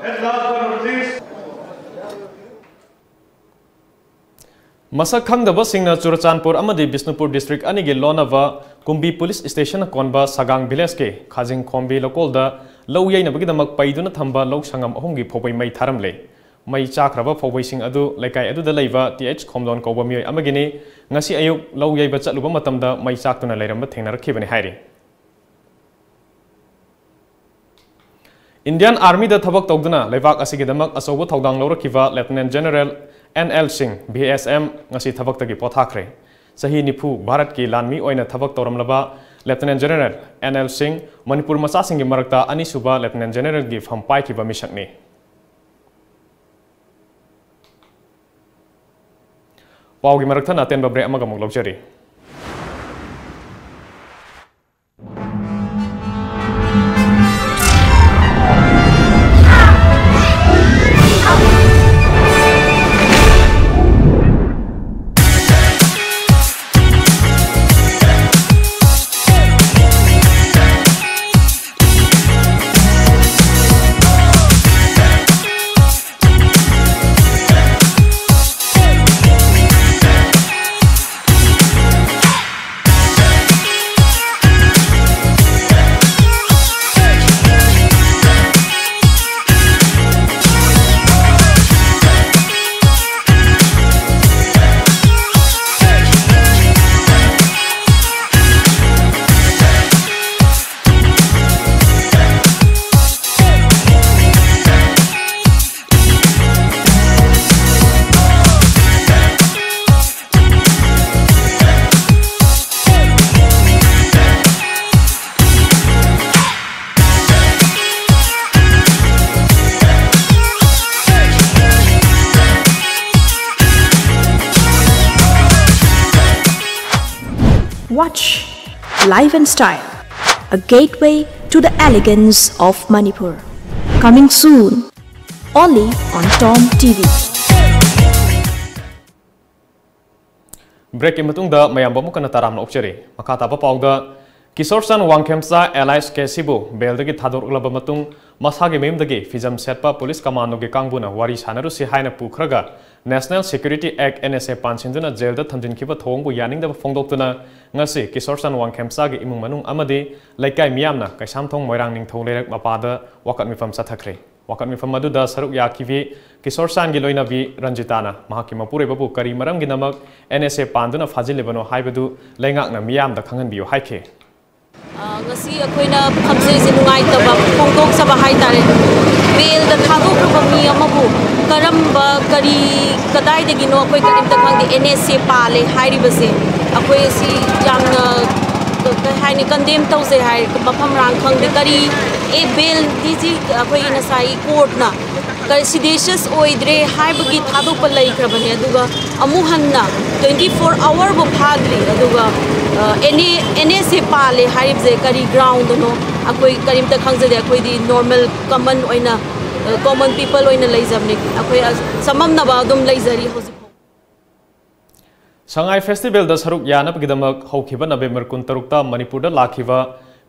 and last but not least, ꯃꯁꯛ ꯈꯪꯗꯕꯁꯤꯡꯅ ꯆꯨꯔꯆꯥꯟꯄꯨꯔ ꯑꯃꯗꯤ Bishnupur district ꯑꯅꯤꯒꯤ ꯂꯣꯟꯅꯕ ꯀꯨꯝꯕꯤ police ꯁ꯭ꯇꯦꯁꯟꯅ ꯀꯣꯟꯕ ꯁꯒꯥꯡ ꯚꯤꯂꯦꯖꯀꯤ ꯈꯥꯖꯤꯡ ꯈꯣꯝꯕꯤ ꯂꯧꯀꯣꯜꯗ ꯂꯧ ꯌꯩꯅꯕꯒꯤꯗꯃꯛ ꯄꯩꯗꯨꯅ ꯊꯝꯕ ꯂꯧ ꯁꯪꯉꯝ ꯑꯍꯨꯝꯒꯤ ꯐꯧꯕꯩ ꯃꯩ ꯊꯥꯔꯝꯂꯦ꯫ ꯃꯩ ꯆꯥꯛꯈ꯭ꯔꯕ ꯐꯧꯕꯩꯁꯤꯡ ꯑꯗꯨ ꯂꯩꯀꯥꯏ ꯑꯗꯨꯗ ꯂꯩꯕ T H ꯈꯣꯝꯂꯣꯟ ꯀꯧꯕ ꯃꯤꯑꯣꯏ ꯑꯃꯒꯤꯅꯤ꯫ ꯉꯁꯤ ꯑꯌꯨꯛ ꯂꯧ ꯌꯩꯕ ꯆꯠꯂꯨꯕ ꯃꯇꯝꯗ ꯃꯩ ꯆꯥꯛꯇꯨꯅ ꯂꯩꯔꯝꯕ ꯊꯦꯡꯅꯔꯛꯈꯤꯕꯅꯤ ꯍꯥꯏꯔꯤ꯫ ꯏꯟꯗꯤꯌꯥꯟ ꯑꯥꯔꯃꯤꯗ ꯊꯕꯛ ꯇꯧꯗꯨꯅ ꯂꯩꯕꯥꯛ ꯑꯁꯤꯒꯤꯗꯃꯛ ꯑꯆꯧꯕ ꯊꯧꯗꯥꯡ ꯂꯧꯔꯛꯈꯤꯕ ꯂꯦꯐꯇꯤꯅꯦꯟ general N L Singh, B S M, ꯉꯁꯤ ꯊꯕꯛꯇꯒꯤ ꯄꯣꯊꯥꯈ꯭ꯔꯦ꯫ ꯆꯍꯤ ꯅꯤꯐꯨ ꯚꯥꯔꯠꯀꯤ ꯂꯥꯟꯃꯤ ꯑꯣꯏꯅ ꯊꯕꯛ ꯇꯧꯔꯝꯂꯕ lieutenant general N L Singh Manipur ꯃꯆꯥꯁꯤꯡꯒꯤ ꯃꯔꯛꯇ ꯑꯅꯤꯁꯨꯕ ꯂꯦꯐꯇꯤꯅꯦꯟ ꯖꯦꯅꯔꯦꯜꯒꯤ ꯐꯝ ꯄꯥꯏꯈꯤꯕ ꯃꯤꯁꯛꯅꯤ꯫ ꯄꯥꯎꯒꯤ ꯃꯔꯛ ꯊꯠꯅ ꯑꯇꯦꯟꯕ ꯕ꯭ꯔꯦꯛ ꯑꯃꯒ ꯑꯃꯨꯛ ꯂꯧꯖꯔꯤ꯫ Watch Life and Style, a gateway to the elegance of Manipur. Coming soon, only on Tom T V. ꯕ꯭ꯔꯦꯛꯀꯤ ꯃꯇꯨꯡꯗ ꯃꯌꯥꯝꯕꯨ ꯑꯃꯨꯛ ꯍꯟꯅ ꯇꯔꯥꯝꯅ ꯑꯣꯛꯆꯔꯤ꯫ ꯃꯈꯥ ꯇꯥꯕ ꯄꯥꯎꯗ, ꯀꯤꯁꯣꯔꯆꯥꯟ ꯋꯥꯡꯈꯦꯝꯆꯥ alias ꯀꯦ ꯁꯤꯕꯨ ꯕꯦꯜꯗꯒꯤ ꯊꯥꯗꯣꯔꯛꯂꯕ ꯃꯇꯨꯡ ꯃꯁꯥꯒꯤ ꯃꯌꯨꯝꯗꯒꯤ ꯐꯤꯖꯝ ꯁꯦꯠꯄ ꯄꯨꯂꯤꯁ ꯀꯃꯥꯟꯗꯣꯒꯤ ꯀꯥꯡꯕꯨꯅ ꯋꯥꯔꯤ ꯁꯥꯟꯅꯔꯨꯁꯤ ꯍꯥꯏꯅ ꯄꯨꯈ꯭ꯔꯒ National Security Act, N S A, ꯄꯥꯟꯁꯤꯟꯗꯨꯅ ꯖꯦꯜꯗ ꯊꯝꯖꯤꯟꯈꯤꯕ ꯊꯧꯑꯣꯡꯕꯨ ꯌꯥꯅꯤꯡꯗꯕ ꯐꯣꯡꯗꯣꯛꯇꯨꯅ ꯉꯁꯤ ꯀꯤꯁꯣꯔꯆꯥꯟ ꯋꯥꯡꯈꯦꯝꯆꯥꯒꯤ ꯏꯃꯨꯡ ꯃꯅꯨꯡ ꯑꯃꯗꯤ ꯂꯩꯀꯥꯏ ꯃꯤꯌꯥꯝꯅ ꯀꯩꯁꯥꯝꯊꯣꯡ ꯃꯣꯏꯔꯥꯡ ꯅꯤꯡꯊꯧ ꯂꯩꯔꯛ ꯃꯄꯥꯗ ꯋꯥꯀꯠ ꯃꯤꯐꯝ ꯆꯠꯊꯈ꯭ꯔꯦ꯫ ꯋꯥꯀꯠ ꯃꯤꯐꯝ ꯑꯗꯨꯗ ꯁꯔꯨꯛ ꯌꯥꯈꯤꯕꯤ ꯀꯤꯁꯣꯔꯆꯥꯟꯒꯤ ꯂꯣꯏꯅꯕꯤ ꯔꯟꯖꯤꯇꯥꯅ ꯃꯍꯥꯛꯀꯤ ꯃꯄꯨꯔꯣꯏꯕꯕꯨ ꯀꯔꯤ ꯃꯔꯝꯒꯤꯗꯃꯛ N S A ꯄꯥꯟꯗꯨꯅ ꯐꯥꯖꯤꯜꯂꯤꯕꯅꯣ ꯍꯥꯏꯕꯗꯨ ꯂꯩꯉꯥꯛꯅ ꯃꯤꯌꯥꯝꯗ ꯈꯪꯍꯟꯕꯤꯌꯨ ꯍꯥꯏꯈꯤ꯫ ꯑ, ꯉꯁꯤ ꯑꯩꯈꯣꯏꯅ ꯐꯝꯖꯩꯁꯦ ꯅꯨꯡꯉꯥꯏꯇꯕ ꯐꯣꯡꯗꯣꯛꯆꯕ ꯍꯥꯏꯇꯥꯔꯦ꯫ ꯕꯦꯜꯗ ꯊꯥꯗꯣꯛꯈ꯭ꯔꯕ ꯃꯤ ꯑꯃꯕꯨ ꯀꯔꯝꯕ, ꯀꯔꯤ, ꯀꯗꯥꯏꯗꯒꯤꯅꯣ ꯑꯩꯈꯣꯏ ꯀꯔꯤꯝꯇ ꯈꯪꯗꯦ꯫ N S A ꯄꯥꯜꯂꯦ ꯍꯥꯏꯔꯤꯕꯁꯦ ꯑꯩꯈꯣꯏ ꯑꯁꯤ ꯌꯥꯝꯅ, ꯀ-, ꯀꯩ ꯍꯥꯏꯅꯤ, ꯀꯟꯗꯦꯝ ꯇꯧꯖꯩ ꯍꯥꯏ꯫ ꯃꯐꯝ ꯃꯔꯥꯡ ꯈꯪꯗꯦ꯫ ꯀꯔꯤ, ꯑꯦ, ꯕꯦꯜꯗꯤ ꯁꯤ ꯑꯩꯈꯣꯏ ꯉꯁꯥꯏ ꯀꯣꯔꯠꯅ ꯀ-, ꯁꯤꯗꯦꯁꯤꯌꯁ ꯑꯣꯏꯗ꯭ꯔꯦ ꯍꯥꯏꯕꯒꯤ ꯊꯥꯗꯣꯛꯄ ꯂꯩꯈ꯭ꯔꯕꯅꯦ꯫ ꯑꯗꯨꯒ ꯑꯃꯨꯛ ꯍꯟꯅ twenty four hour ꯕꯨ ꯐꯥꯗ꯭ꯔꯤ꯫ ꯑꯗꯨꯒ, ꯑ, ꯑꯦꯟ ꯑꯦ, ꯑꯦꯟ ꯑꯦꯁꯦ ꯄꯥꯜꯂꯦ ꯍꯥꯏꯔꯤꯕꯁꯦ ꯀꯔꯤ ꯒ꯭ꯔꯥꯎꯟꯗꯅꯣ ꯑꯩꯈꯣꯏ ꯀꯔꯤꯝꯇ ꯈꯪꯖꯗꯦ꯫ ꯑꯩꯈꯣꯏꯗꯤ ꯅꯣꯔꯃꯦꯜ ꯀꯃꯟ ꯑꯣꯏꯅ, ꯑ, ꯀꯣꯃꯟ ꯄꯤꯄꯜ ꯑꯣꯏꯅ ꯂꯩꯖꯕꯅꯦ꯫ ꯑꯩꯈꯣꯏ, ꯑ, ꯆꯃꯝꯅꯕ ꯑꯗꯨꯝ ꯂꯩꯖꯔꯤ ꯍꯧꯖꯤꯛ ꯐꯥꯎ꯫ ꯁꯉꯥꯏ ꯐꯦꯁꯇꯤꯚꯦꯜꯗ ꯁꯔꯨꯛ ꯌꯥꯅꯕꯒꯤꯗꯃꯛ ꯍꯧꯈꯤꯕ ꯅꯕꯦꯝꯕꯔ ꯀꯨꯟꯇꯔꯨꯛꯇ ꯃꯅꯤꯄꯨꯔꯗ ꯂꯥꯛꯈꯤꯕ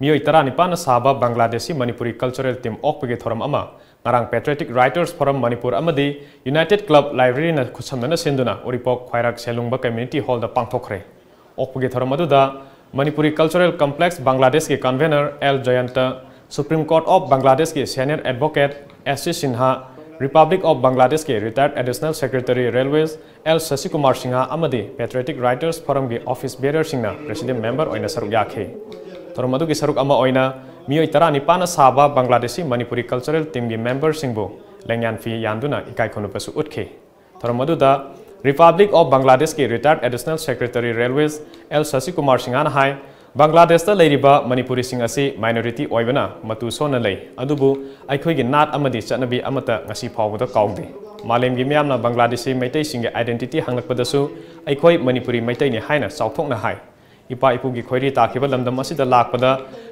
ꯃꯤꯑꯣꯏ ꯇꯔꯥꯅꯤꯄꯥꯟꯅ ꯁꯥꯕ ꯕꯪꯒ꯭ꯂꯥꯗꯦꯁꯤ ꯃꯅꯤꯄꯨꯔꯤ ꯀꯜꯆꯔꯦꯜ ꯇꯤꯝ ꯑꯣꯛꯄꯒꯤ ꯊꯧꯔꯝ ꯑꯃ ꯉꯔꯥꯡ ꯄꯦꯇ꯭ꯔꯤꯌꯣꯇꯤꯛ ꯔꯥꯏꯇꯔꯁ ꯐꯣꯔꯝ ꯃꯅꯤꯄꯨꯔ ꯑꯃꯗꯤ ꯌꯨꯅꯥꯏꯇꯦꯗ ꯀ꯭ꯂꯕ ꯂꯥꯏꯕ꯭ꯔꯦꯔꯤꯅ ꯈꯨꯠꯁꯝꯅꯅ ꯁꯤꯟꯗꯨꯅ ꯎꯔꯤꯄꯣꯛ ꯈ꯭ꯋꯥꯏꯔꯥꯛ ꯁꯦꯂꯨꯡꯕ ꯀꯝꯃ꯭ꯌꯨꯅꯤꯇꯤ ꯍꯣꯜꯗ ꯄꯥꯡꯊꯣꯛꯈ꯭ꯔꯦ꯫ ꯑꯣꯛꯄꯒꯤ ꯊꯧꯔꯝ ꯑꯗꯨꯗ ꯃꯅꯤꯄꯨꯔꯤ ꯀꯜꯆꯔꯦꯜ ꯀꯝꯄ꯭ꯂꯦꯛꯁ ꯕꯪꯒ꯭ꯂꯥꯗꯦꯁꯀꯤ convener L Jayanta, supreme court of ꯕꯪꯒ꯭ꯂꯥꯗꯦꯁꯀꯤ senior advocate S C Sinha, republic of ꯕꯪꯒ꯭ꯂꯥꯗꯦꯁꯀꯤ retired additional secretary railways L Sashikumar Singha ꯑꯃꯗꯤ ꯄꯦꯇ꯭ꯔꯤꯌꯣꯇꯤꯛ ꯔꯥꯏꯇꯔꯁ ꯐꯣꯔꯝꯒꯤ ꯑꯣꯐꯤꯁ ꯕꯤꯌꯔꯔꯁꯤꯡꯅ ꯄ꯭ꯔꯦꯁꯤꯗꯦꯟꯠ ꯃꯦꯝꯕꯔ ꯑꯣꯏꯅ ꯁꯔꯨꯛ ꯌꯥꯈꯤ꯫ ꯊꯧꯔꯝ ꯑꯗꯨꯒꯤ ꯁꯔꯨꯛ ꯑꯃ ꯑꯣꯏꯅ ꯃꯤꯑꯣꯏ ꯇꯔꯥꯅꯤꯄꯥꯟꯅ ꯁꯥꯕ ꯕꯪꯒ꯭ꯂꯥꯗꯦꯁꯤ ꯃꯅꯤꯄꯨꯔꯤ ꯀꯜꯆꯔꯦꯜ ꯇꯤꯝꯒꯤ ꯃꯦꯝꯕꯔꯁꯤꯡꯕꯨ ꯂꯦꯡꯌꯥꯟ ꯐꯤ ꯌꯥꯟꯗꯨꯅ ꯏꯀꯥꯏ ꯈꯨꯝꯅꯕꯁꯨ ꯎꯠꯈꯤ꯫ ꯊꯧꯔꯝ ꯑꯗꯨꯗ ꯔꯤꯄꯕ꯭ꯂꯤꯛ ꯑꯣꯐ ꯕꯪꯒ꯭ꯂꯥꯗꯦꯁꯀꯤ retired additional secretary railways L ꯁꯁꯤꯀꯨꯃꯥꯔ ꯁꯤꯡꯍꯅ ꯍꯥꯏ, ꯕꯪꯒ꯭ꯂꯥꯗꯦꯁꯇ ꯂꯩꯔꯤꯕ ꯃꯅꯤꯄꯨꯔꯤꯁꯤꯡ ꯑꯁꯤ ꯃꯥꯏꯅꯣꯔꯤꯇꯤ ꯑꯣꯏꯕꯅ ꯃꯇꯨ ꯁꯣꯟꯅ ꯂꯩ, ꯑꯗꯨꯕꯨ ꯑꯩꯈꯣꯏꯒꯤ ꯅꯥꯠ ꯑꯃꯗꯤ ꯆꯠꯅꯕꯤ ꯑꯃꯠꯇ ꯉꯁꯤ ꯐꯥꯎꯕꯗ ꯀꯥꯎꯗꯦ꯫ ꯃꯥꯂꯦꯝꯒꯤ ꯃꯤꯌꯥꯝꯅ ꯕꯪꯒ꯭ꯂꯥꯗꯦꯁꯤ ꯃꯩꯇꯩꯁꯤꯡꯒꯤ ꯑꯥꯏꯗꯦꯟꯇꯤꯇꯤ ꯍꯪꯂꯛꯄꯗꯁꯨ ꯑꯩꯈꯣꯏ ꯃꯅꯤꯄꯨꯔꯤ ꯃꯩꯇꯩꯅꯤ ꯍꯥꯏꯅ ꯆꯥꯎꯊꯣꯛꯅ ꯍꯥꯏ꯫ ꯏꯄꯥ ꯏꯄꯨꯒꯤ ꯈꯣꯏꯔꯤ ꯇꯥꯈꯤꯕ ꯂꯝꯗꯝ ꯑꯁꯤꯗ ꯂꯥꯛꯄꯗ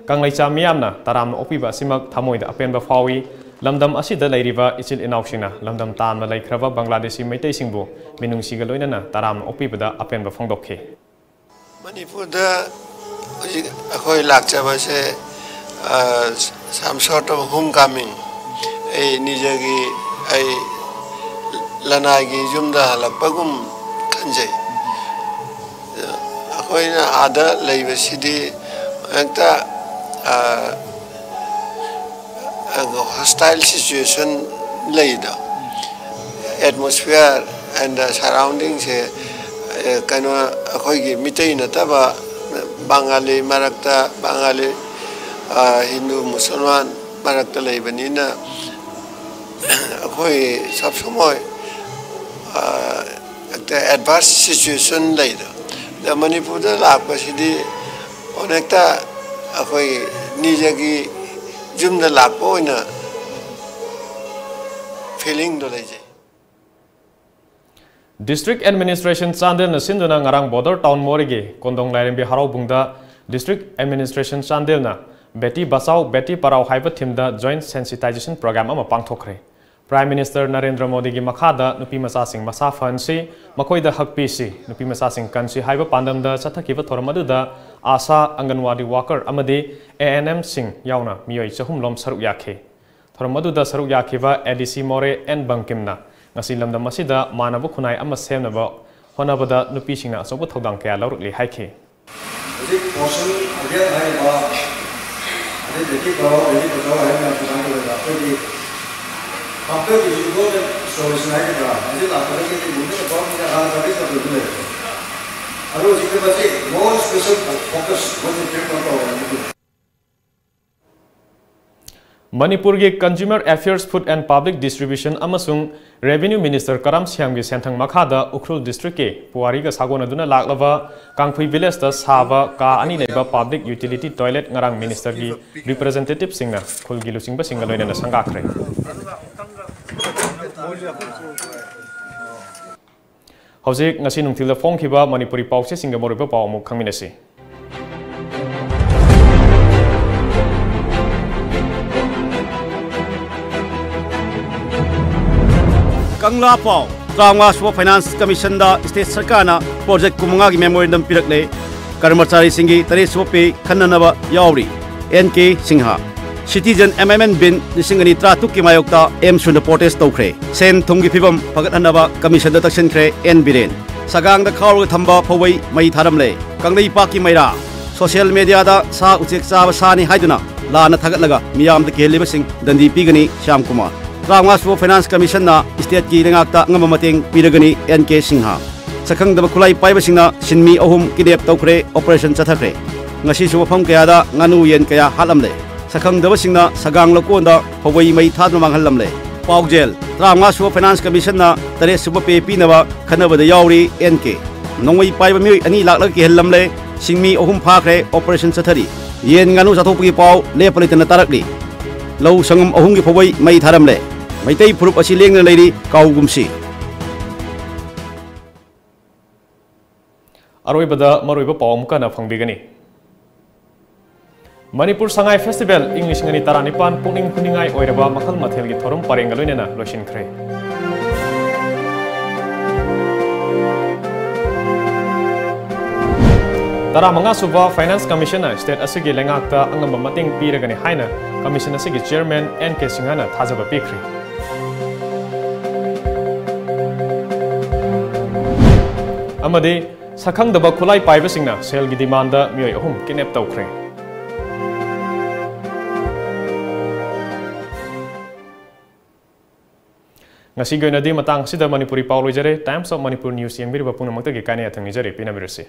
ꯀꯪꯂꯩꯆꯥ ꯃꯤꯌꯥꯝꯅ ꯇꯔꯥꯝꯅ ꯑꯣꯛꯄꯤꯕ ꯑꯁꯤꯃꯛ ꯊꯃꯣꯏꯗ ꯑꯄꯦꯟꯕ ꯐꯥꯎꯏ꯫ ꯂꯝꯗꯝ ꯑꯁꯤꯗ ꯂꯩꯔꯤꯕ ꯏꯆꯤꯜ ꯏꯅꯥꯎꯁꯤꯡꯅ ꯂꯝꯗꯝ ꯇꯥꯝꯅ ꯂꯩꯈ꯭ꯔꯕ ꯕꯪꯒ꯭ꯂꯥꯗꯦꯁꯤ ꯃꯩꯇꯩꯁꯤꯡꯕꯨ ꯃꯤꯅꯨꯡꯁꯤꯒ ꯂꯣꯏꯅꯅ ꯇꯔꯥꯝꯅ ꯑꯣꯛꯄꯤꯕꯗ ꯑꯄꯦꯟꯕ ꯐꯣꯡꯗꯣꯛꯈꯤ꯫ ꯃꯅꯤꯄꯨꯔꯗ ꯍꯧꯖꯤꯛ ꯑꯩꯈꯣꯏ ꯂꯥꯛꯆꯕꯁꯦ, ꯑ, some sort of home coming꯫ ꯑꯩ ꯅꯤꯖꯒꯤ, ꯑꯩ ꯂꯅꯥꯏꯒꯤ ꯌꯨꯝꯗ ꯍꯜꯂꯛꯄꯒꯨꯝ ꯈꯟꯖꯩ꯫ ꯑꯩꯈꯣꯏꯅ ꯑꯥꯗ ꯂꯩꯕꯁꯤꯗꯤ ꯍꯦꯛꯇ, ꯑ, hostile situation ꯂꯩꯗꯣ, atmosphere and surroundingꯁꯦ, ꯑ, ꯀꯩꯅꯣ, ꯑꯩꯈꯣꯏꯒꯤ ꯃꯤꯇꯩ ꯅꯠꯇꯕ ꯕꯪꯒꯥꯂꯤ ꯃꯔꯛꯇ, ꯕꯪꯒꯥꯂꯤ, ꯑ, ꯍꯤꯟꯗꯨ ꯃꯨꯁꯜꯃꯥꯟ ꯃꯔꯛꯇ ꯂꯩꯕꯅꯤꯅ ꯑꯩꯈꯣꯏ ꯁꯕ ꯁꯃꯣꯏ, ꯑ, ꯍꯦꯛꯇ adverse situation ꯂꯩꯗꯣ꯫ ꯑꯗ ꯃꯅꯤꯄꯨꯔꯗ ꯂꯥꯛꯄꯁꯤꯗꯤ ꯑꯣꯅꯦꯛꯇ ꯑꯩꯈꯣꯏ ꯅꯤꯖꯒꯤ ꯌꯨꯝꯗ ꯂꯥꯛꯄ ꯑꯣꯏꯅ ꯐꯤꯂꯤꯡꯗꯣ ꯂꯩꯖꯩ꯫ District Administration ꯆꯥꯟꯗꯦꯜꯅ ꯁꯤꯟꯗꯨꯅ ꯉꯔꯥꯡ ꯕꯣꯔꯗꯔ ꯇꯥꯎꯟ ꯃꯣꯔꯦꯒꯤ ꯀꯣꯟꯗꯣꯡ ꯂꯥꯏꯔꯦꯝꯕꯤ ꯍꯔꯥꯎꯕꯨꯡꯗ District Administration ꯆꯥꯟꯗꯦꯜꯅ ꯕꯦꯇꯤ ꯕꯆꯥꯎ ꯕꯦꯇꯤ ꯄꯔꯥꯎ ꯍꯥꯏꯕ ꯊꯤꯝꯗ ꯖꯣꯏꯟꯠ ꯁꯦꯟꯁꯤꯇꯥꯏꯖꯦꯁꯟ ꯄ꯭ꯔꯣꯒ꯭ꯔꯥꯝ ꯑꯃ ꯄꯥꯡꯊꯣꯛꯈ꯭ꯔꯦ꯫ ꯄ꯭ꯔꯥꯏꯝ ꯃꯤꯅꯤꯁꯇꯔ ꯅꯔꯦꯟꯗ꯭ꯔ ꯃꯣꯗꯤꯒꯤ ꯃꯈꯥꯗ ꯅꯨꯄꯤ ꯃꯆꯥꯁꯤꯡ ꯃꯁꯥ ꯐꯍꯟꯁꯤ, ꯃꯈꯣꯏꯗ ꯍꯛꯄꯤꯁꯤ, ꯅꯨꯄꯤ ꯃꯆꯥꯁꯤꯡ ꯀꯟꯁꯤ ꯍꯥꯏꯕ ꯄꯥꯟꯗꯝꯗ ꯆꯠꯊꯈꯤꯕ ꯊꯧꯔꯝ ꯑꯗꯨꯗ ꯑꯥꯁꯥ, ꯑꯪꯒꯟꯋꯥꯗꯤ ꯋꯥꯀꯔ ꯑꯃꯗꯤ ꯑꯦ ꯑꯦꯟ ꯑꯦꯝꯁꯤꯡ ꯌꯥꯎꯅ ꯃꯤꯑꯣꯏ ꯆꯍꯨꯝ ꯂꯣꯝ ꯁꯔꯨꯛ ꯌꯥꯈꯤ꯫ ꯊꯧꯔꯝ ꯑꯗꯨꯗ ꯁꯔꯨꯛ ꯌꯥꯈꯤꯕ ꯑꯦ ꯗꯤ ꯁꯤ ꯃꯣꯔꯦ ꯑꯦꯟ ꯕꯪꯀꯤꯝꯅ ꯉꯁꯤ ꯂꯝꯗꯝ ꯑꯁꯤꯗ ꯃꯥꯟꯅꯕ ꯈꯨꯟꯅꯥꯏ ꯑꯃ ꯁꯦꯝꯅꯕ ꯍꯣꯠꯅꯕꯗ ꯅꯨꯄꯤꯁꯤꯡꯅ ꯑꯆꯧꯕ ꯊꯧꯗꯥꯡ ꯀꯌꯥ ꯂꯧꯔꯛꯂꯤ ꯍꯥꯏꯈꯤ꯫ ꯍꯧꯖꯤꯛ ꯄꯣꯔꯁꯟ ꯑꯒꯦꯟ ꯍꯥꯏꯔꯤꯕ ꯑꯗꯩ ꯕꯦꯇꯤ ꯄꯔꯥꯎ ꯕꯦꯇꯤ ꯕꯆꯥꯎ ꯍꯥꯏꯕ ꯃꯌꯥꯝꯁꯤ ꯀꯃꯥꯏꯅ ꯇꯧꯒꯦꯗ ꯑꯩꯈꯣꯏꯒꯤ ꯍꯥꯞꯇꯔꯒꯤ ꯏꯟꯗꯣꯔꯃꯦꯟ ꯁꯣꯂꯨꯁꯟ ꯍꯥꯏꯒꯗ꯭ꯔꯥ ꯍꯧꯖꯤꯛ ꯂꯥꯛꯄꯗꯒꯤ ꯑꯩꯈꯣꯏ ꯃꯨꯟꯗꯨꯅ ꯄꯥꯎ ꯍꯥꯟꯅ ꯇꯥꯕꯤ ꯇꯧꯗꯨꯅ ꯂꯩꯔꯦ꯫ ꯑꯗꯣ ꯍꯧꯖꯤꯛꯇꯤ ꯃꯁꯤ ꯃꯣꯔ ꯁ꯭ꯄꯦꯁꯦꯜ ꯐꯣꯀꯁ ꯃꯣꯏꯁꯦ ꯄꯤꯔꯛꯄ ꯇꯧꯔꯦ꯫ ꯃꯅꯤꯄꯨꯔꯒꯤ Consumer Affairs, Food and Public Distribution ꯑꯃꯁꯨꯡ Revenue Minister ꯀꯔꯥꯝ ꯁ꯭ꯌꯥꯝꯒꯤ ꯁꯦꯟꯊꯪ ꯃꯈꯥꯗ ꯎꯈ꯭ꯔꯨꯜ ꯗꯤꯁꯇ꯭ꯔꯤꯛꯀꯤ ꯄꯨꯋꯥꯔꯤꯒ ꯁꯥꯒꯣꯟꯅꯗꯨꯅ ꯂꯥꯛꯂꯕ ꯀꯥꯡꯐꯨꯏ ꯚꯤꯂꯦꯖꯇ ꯁꯥꯕ ꯀꯥ ꯑꯅꯤ ꯂꯩꯕ ꯄꯕ꯭ꯂꯤꯛ ꯌꯨꯇꯤꯂꯤꯇꯤ ꯇꯣꯏꯂꯦꯠ ꯉꯔꯥꯡ ꯃꯤꯅꯤꯁꯇꯔꯒꯤ ꯔꯤꯄ꯭ꯔꯖꯦꯟꯇꯦꯇꯤꯚꯁꯤꯡꯅ ꯈꯨꯜꯒꯤ ꯂꯨꯆꯤꯡꯕꯁꯤꯡꯒ ꯂꯣꯏꯅꯅ ꯁꯪꯒꯥꯈ꯭ꯔꯦ꯫ ꯍꯧꯖꯤꯛ ꯉꯁꯤ ꯅꯨꯡꯊꯤꯜꯗ ꯐꯣꯡꯈꯤꯕ ꯃꯅꯤꯄꯨꯔꯤ ꯄꯥꯎꯆꯦꯁꯤꯡꯒ ꯃꯔꯨꯑꯣꯏꯕ ꯄꯥꯎ ꯑꯃꯨꯛ ꯈꯪꯃꯤꯟꯅꯁꯤ꯫ ꯀꯪꯂꯥ ꯄꯥꯎ꯫ ꯇꯔꯥꯃꯉꯥ ꯁꯨꯕ ꯐꯥꯏꯅꯥꯟꯁ ꯀꯃꯤꯁꯟꯗ ꯁ꯭ꯇꯦꯠ ꯁꯔꯀꯥꯔꯅ ꯄ꯭ꯔꯣꯖꯦꯛ ꯀꯨꯟꯃꯉꯥꯒꯤ ꯃꯦꯃꯣꯔꯦꯟꯗꯝ ꯄꯤꯔꯛꯂꯦ꯫ ꯀꯔꯃꯆꯥꯔꯤꯁꯤꯡꯒꯤ ꯇꯔꯦꯠ ꯁꯨꯕ ꯄꯦ ꯈꯟꯅꯅꯕ ꯌꯥꯎꯔꯤ꯫ N K Singh. ꯁꯤꯇꯤꯖꯟ ꯑꯦꯃꯦꯟꯃꯦꯟ ꯕꯤꯟ ꯂꯤꯁꯤꯡ ꯑꯅꯤ ꯇꯔꯥꯇꯔꯨꯛꯀꯤ ꯃꯥꯌꯣꯛꯇ ꯑꯦꯝ ꯁꯨꯅ ꯄ꯭ꯔꯣꯇꯦꯁ ꯇꯧꯈ꯭ꯔꯦ꯫ ꯁꯦꯟ ꯊꯨꯝꯒꯤ ꯐꯤꯕꯝ ꯐꯒꯠꯍꯟꯅꯕ ꯀꯃꯤꯁꯟꯗ ꯇꯛꯁꯤꯟꯈ꯭ꯔꯦ ꯑꯦꯟ ꯕꯤꯔꯦꯟ꯫ ꯁꯒꯥꯡꯗ ꯈꯥꯎꯔꯒ ꯊꯝꯕ ꯐꯧꯕꯩ ꯃꯩ ꯊꯥꯔꯝꯂꯦ꯫ ꯀꯪꯂꯩꯄꯥꯛꯀꯤ ꯃꯩꯔꯥ꯫ ꯁꯣꯁꯤꯌꯦꯜ ꯃꯦꯗꯤꯌꯥꯗ ꯁꯥ ꯎꯆꯦꯛ ꯆꯥꯕ ꯁꯥꯅꯤ ꯍꯥꯏꯗꯨꯅ ꯂꯥꯟꯅ ꯊꯥꯒꯠꯂꯒ ꯃꯤꯌꯥꯝꯗ ꯀꯤꯍꯜꯂꯤꯕꯁꯤꯡ ꯗꯟꯗꯤ ꯄꯤꯒꯅꯤ ꯁ꯭ꯌꯥꯝ ꯀꯨꯃꯥꯔ꯫ ꯇꯔꯥꯃꯉꯥ ꯁꯨꯕ ꯐꯥꯏꯅꯥꯟꯁ ꯀꯃꯤꯁꯟꯅ ꯁ꯭ꯇꯦꯠꯀꯤ ꯂꯩꯉꯥꯛꯇ ꯑꯉꯝꯕ ꯃꯇꯦꯡ ꯄꯤꯔꯒꯅꯤ ꯑꯦꯟ ꯀꯦ ꯁꯤꯡꯍ꯫ ꯁꯛꯈꯪꯗꯕ ꯈꯨꯠꯂꯥꯏ ꯄꯥꯏꯕꯁꯤꯡꯅ ꯁꯤꯟꯃꯤ ꯑꯍꯨꯝ ꯀꯤꯗꯅꯦꯞ ꯇꯧꯈ꯭ꯔꯦ, ꯑꯣꯄꯔꯦꯁꯟ ꯆꯠꯊꯈ꯭ꯔꯦ꯫ ꯉꯁꯤꯁꯨ ꯃꯐꯝ ꯀꯌꯥꯗ ꯉꯥꯅꯨ ꯌꯦꯟ ꯀꯌꯥ ꯍꯥꯠꯂꯝꯂꯦ꯫ ꯁꯛꯈꯪꯗꯕꯁꯤꯡꯅ ꯁꯒꯥꯡ ꯂꯧꯀꯣꯟꯗ ꯐꯧꯕꯩ ꯃꯩ ꯊꯥꯗꯨꯅ ꯃꯥꯡꯍꯜꯂꯝꯂꯦ꯫ ꯄꯥꯎꯖꯦꯜ, ꯇꯔꯥꯃꯉꯥ ꯁꯨꯕ ꯐꯥꯏꯅꯥꯟꯁ ꯀꯃꯤꯁꯟꯅ ꯇꯔꯦꯠ ꯁꯨꯕ ꯄꯦ ꯄꯤꯅꯕ ꯈꯟꯅꯕꯗ ꯌꯥꯎꯔꯤ ꯑꯦꯟ ꯀꯦ꯫ ꯅꯣꯡꯃꯩ ꯄꯥꯏꯕ ꯃꯤꯑꯣꯏ ꯑꯅꯤ ꯂꯥꯛꯂꯒ ꯀꯤꯍꯜꯂꯝꯂꯦ꯫ ꯁꯤꯟꯃꯤ ꯑꯍꯨꯝ ꯐꯥꯈ꯭ꯔꯦ, ꯑꯣꯄꯔꯦꯁꯟ ꯆꯠꯊꯔꯤ꯫ ꯌꯦꯟ ꯉꯥꯅꯨ ꯆꯥꯊꯣꯛꯄꯒꯤ ꯄꯥꯎ ꯂꯦꯞꯄ ꯂꯩꯇꯅ ꯇꯥꯔꯛꯂꯤ꯫ ꯂꯧ ꯁꯪꯒꯝ ꯑꯍꯨꯝꯒꯤ ꯐꯧꯕꯩ ꯃꯩ ꯊꯥꯔꯝꯂꯦ꯫ ꯃꯩꯇꯩ ꯐꯨꯔꯨꯞ ꯑꯁꯤ ꯂꯦꯡꯗꯅ ꯂꯩꯔꯤ, ꯀꯥꯎꯒꯨꯝꯁꯤ꯫ ꯑꯔꯣꯏꯕꯗ ꯃꯔꯨꯑꯣꯏꯕ ꯄꯥꯎ ꯑꯃꯨꯛꯀ ꯍꯟꯅ ꯐꯪꯕꯤꯒꯅꯤ꯫ ꯃꯅꯤꯄꯨꯔ ꯁꯉꯥꯏ ꯐꯦꯁꯇꯤꯚꯦꯜ ꯏꯪ ꯂꯤꯁꯤꯡ ꯑꯅꯤ ꯇꯔꯥꯅꯤꯄꯥꯟ ꯄꯨꯛꯅꯤꯡ ꯍꯨꯅꯤꯡꯉꯥꯏ ꯑꯣꯏꯔꯕ ꯃꯈꯜ ꯃꯊꯦꯜꯒꯤ ꯊꯧꯔꯝ ꯄꯔꯦꯡꯒ ꯂꯣꯏꯅꯅ ꯂꯣꯏꯁꯤꯟꯈ꯭ꯔꯦ꯫ ꯇꯔꯥꯃꯉꯥ ꯁꯨꯕ Finance Commission ꯅ state ꯑꯁꯤꯒꯤ ꯂꯩꯉꯥꯛꯇ ꯑꯉꯝꯕ ꯃꯇꯦꯡ ꯄꯤꯔꯒꯅꯤ ꯍꯥꯏꯅ commission ꯑꯁꯤꯒꯤ chairman N K ꯁꯤꯡꯍꯅ ꯊꯥꯖꯕ ꯄꯤꯈ꯭ꯔꯦ꯫ ꯑꯃꯗꯤ ꯁꯛꯈꯪꯗꯕ ꯈꯨꯠꯂꯥꯏ ꯄꯥꯏꯕꯁꯤꯡꯅ ꯁꯦꯜꯒꯤ demand ꯗ ꯃꯤꯑꯣꯏ ꯑꯍꯨꯝ kidnap ꯇꯧꯈ꯭ꯔꯦ꯫ ꯉꯁꯤꯒꯤ ꯑꯣꯏꯅꯗꯤ ꯃꯇꯥꯡ ꯑꯁꯤꯗ ꯃꯅꯤꯄꯨꯔꯤ ꯄꯥꯎ ꯂꯣꯏꯖꯔꯦ꯫ Times of Manipur News ꯌꯦꯡꯕꯤꯔꯤꯕ ꯄꯨꯝꯅꯃꯛꯇꯒꯤ ꯀꯥꯏꯅ ꯌꯥꯊꯪ ꯅꯤꯖꯔꯤ꯫ ꯄꯦꯟꯅꯕꯤꯔꯁꯤ꯫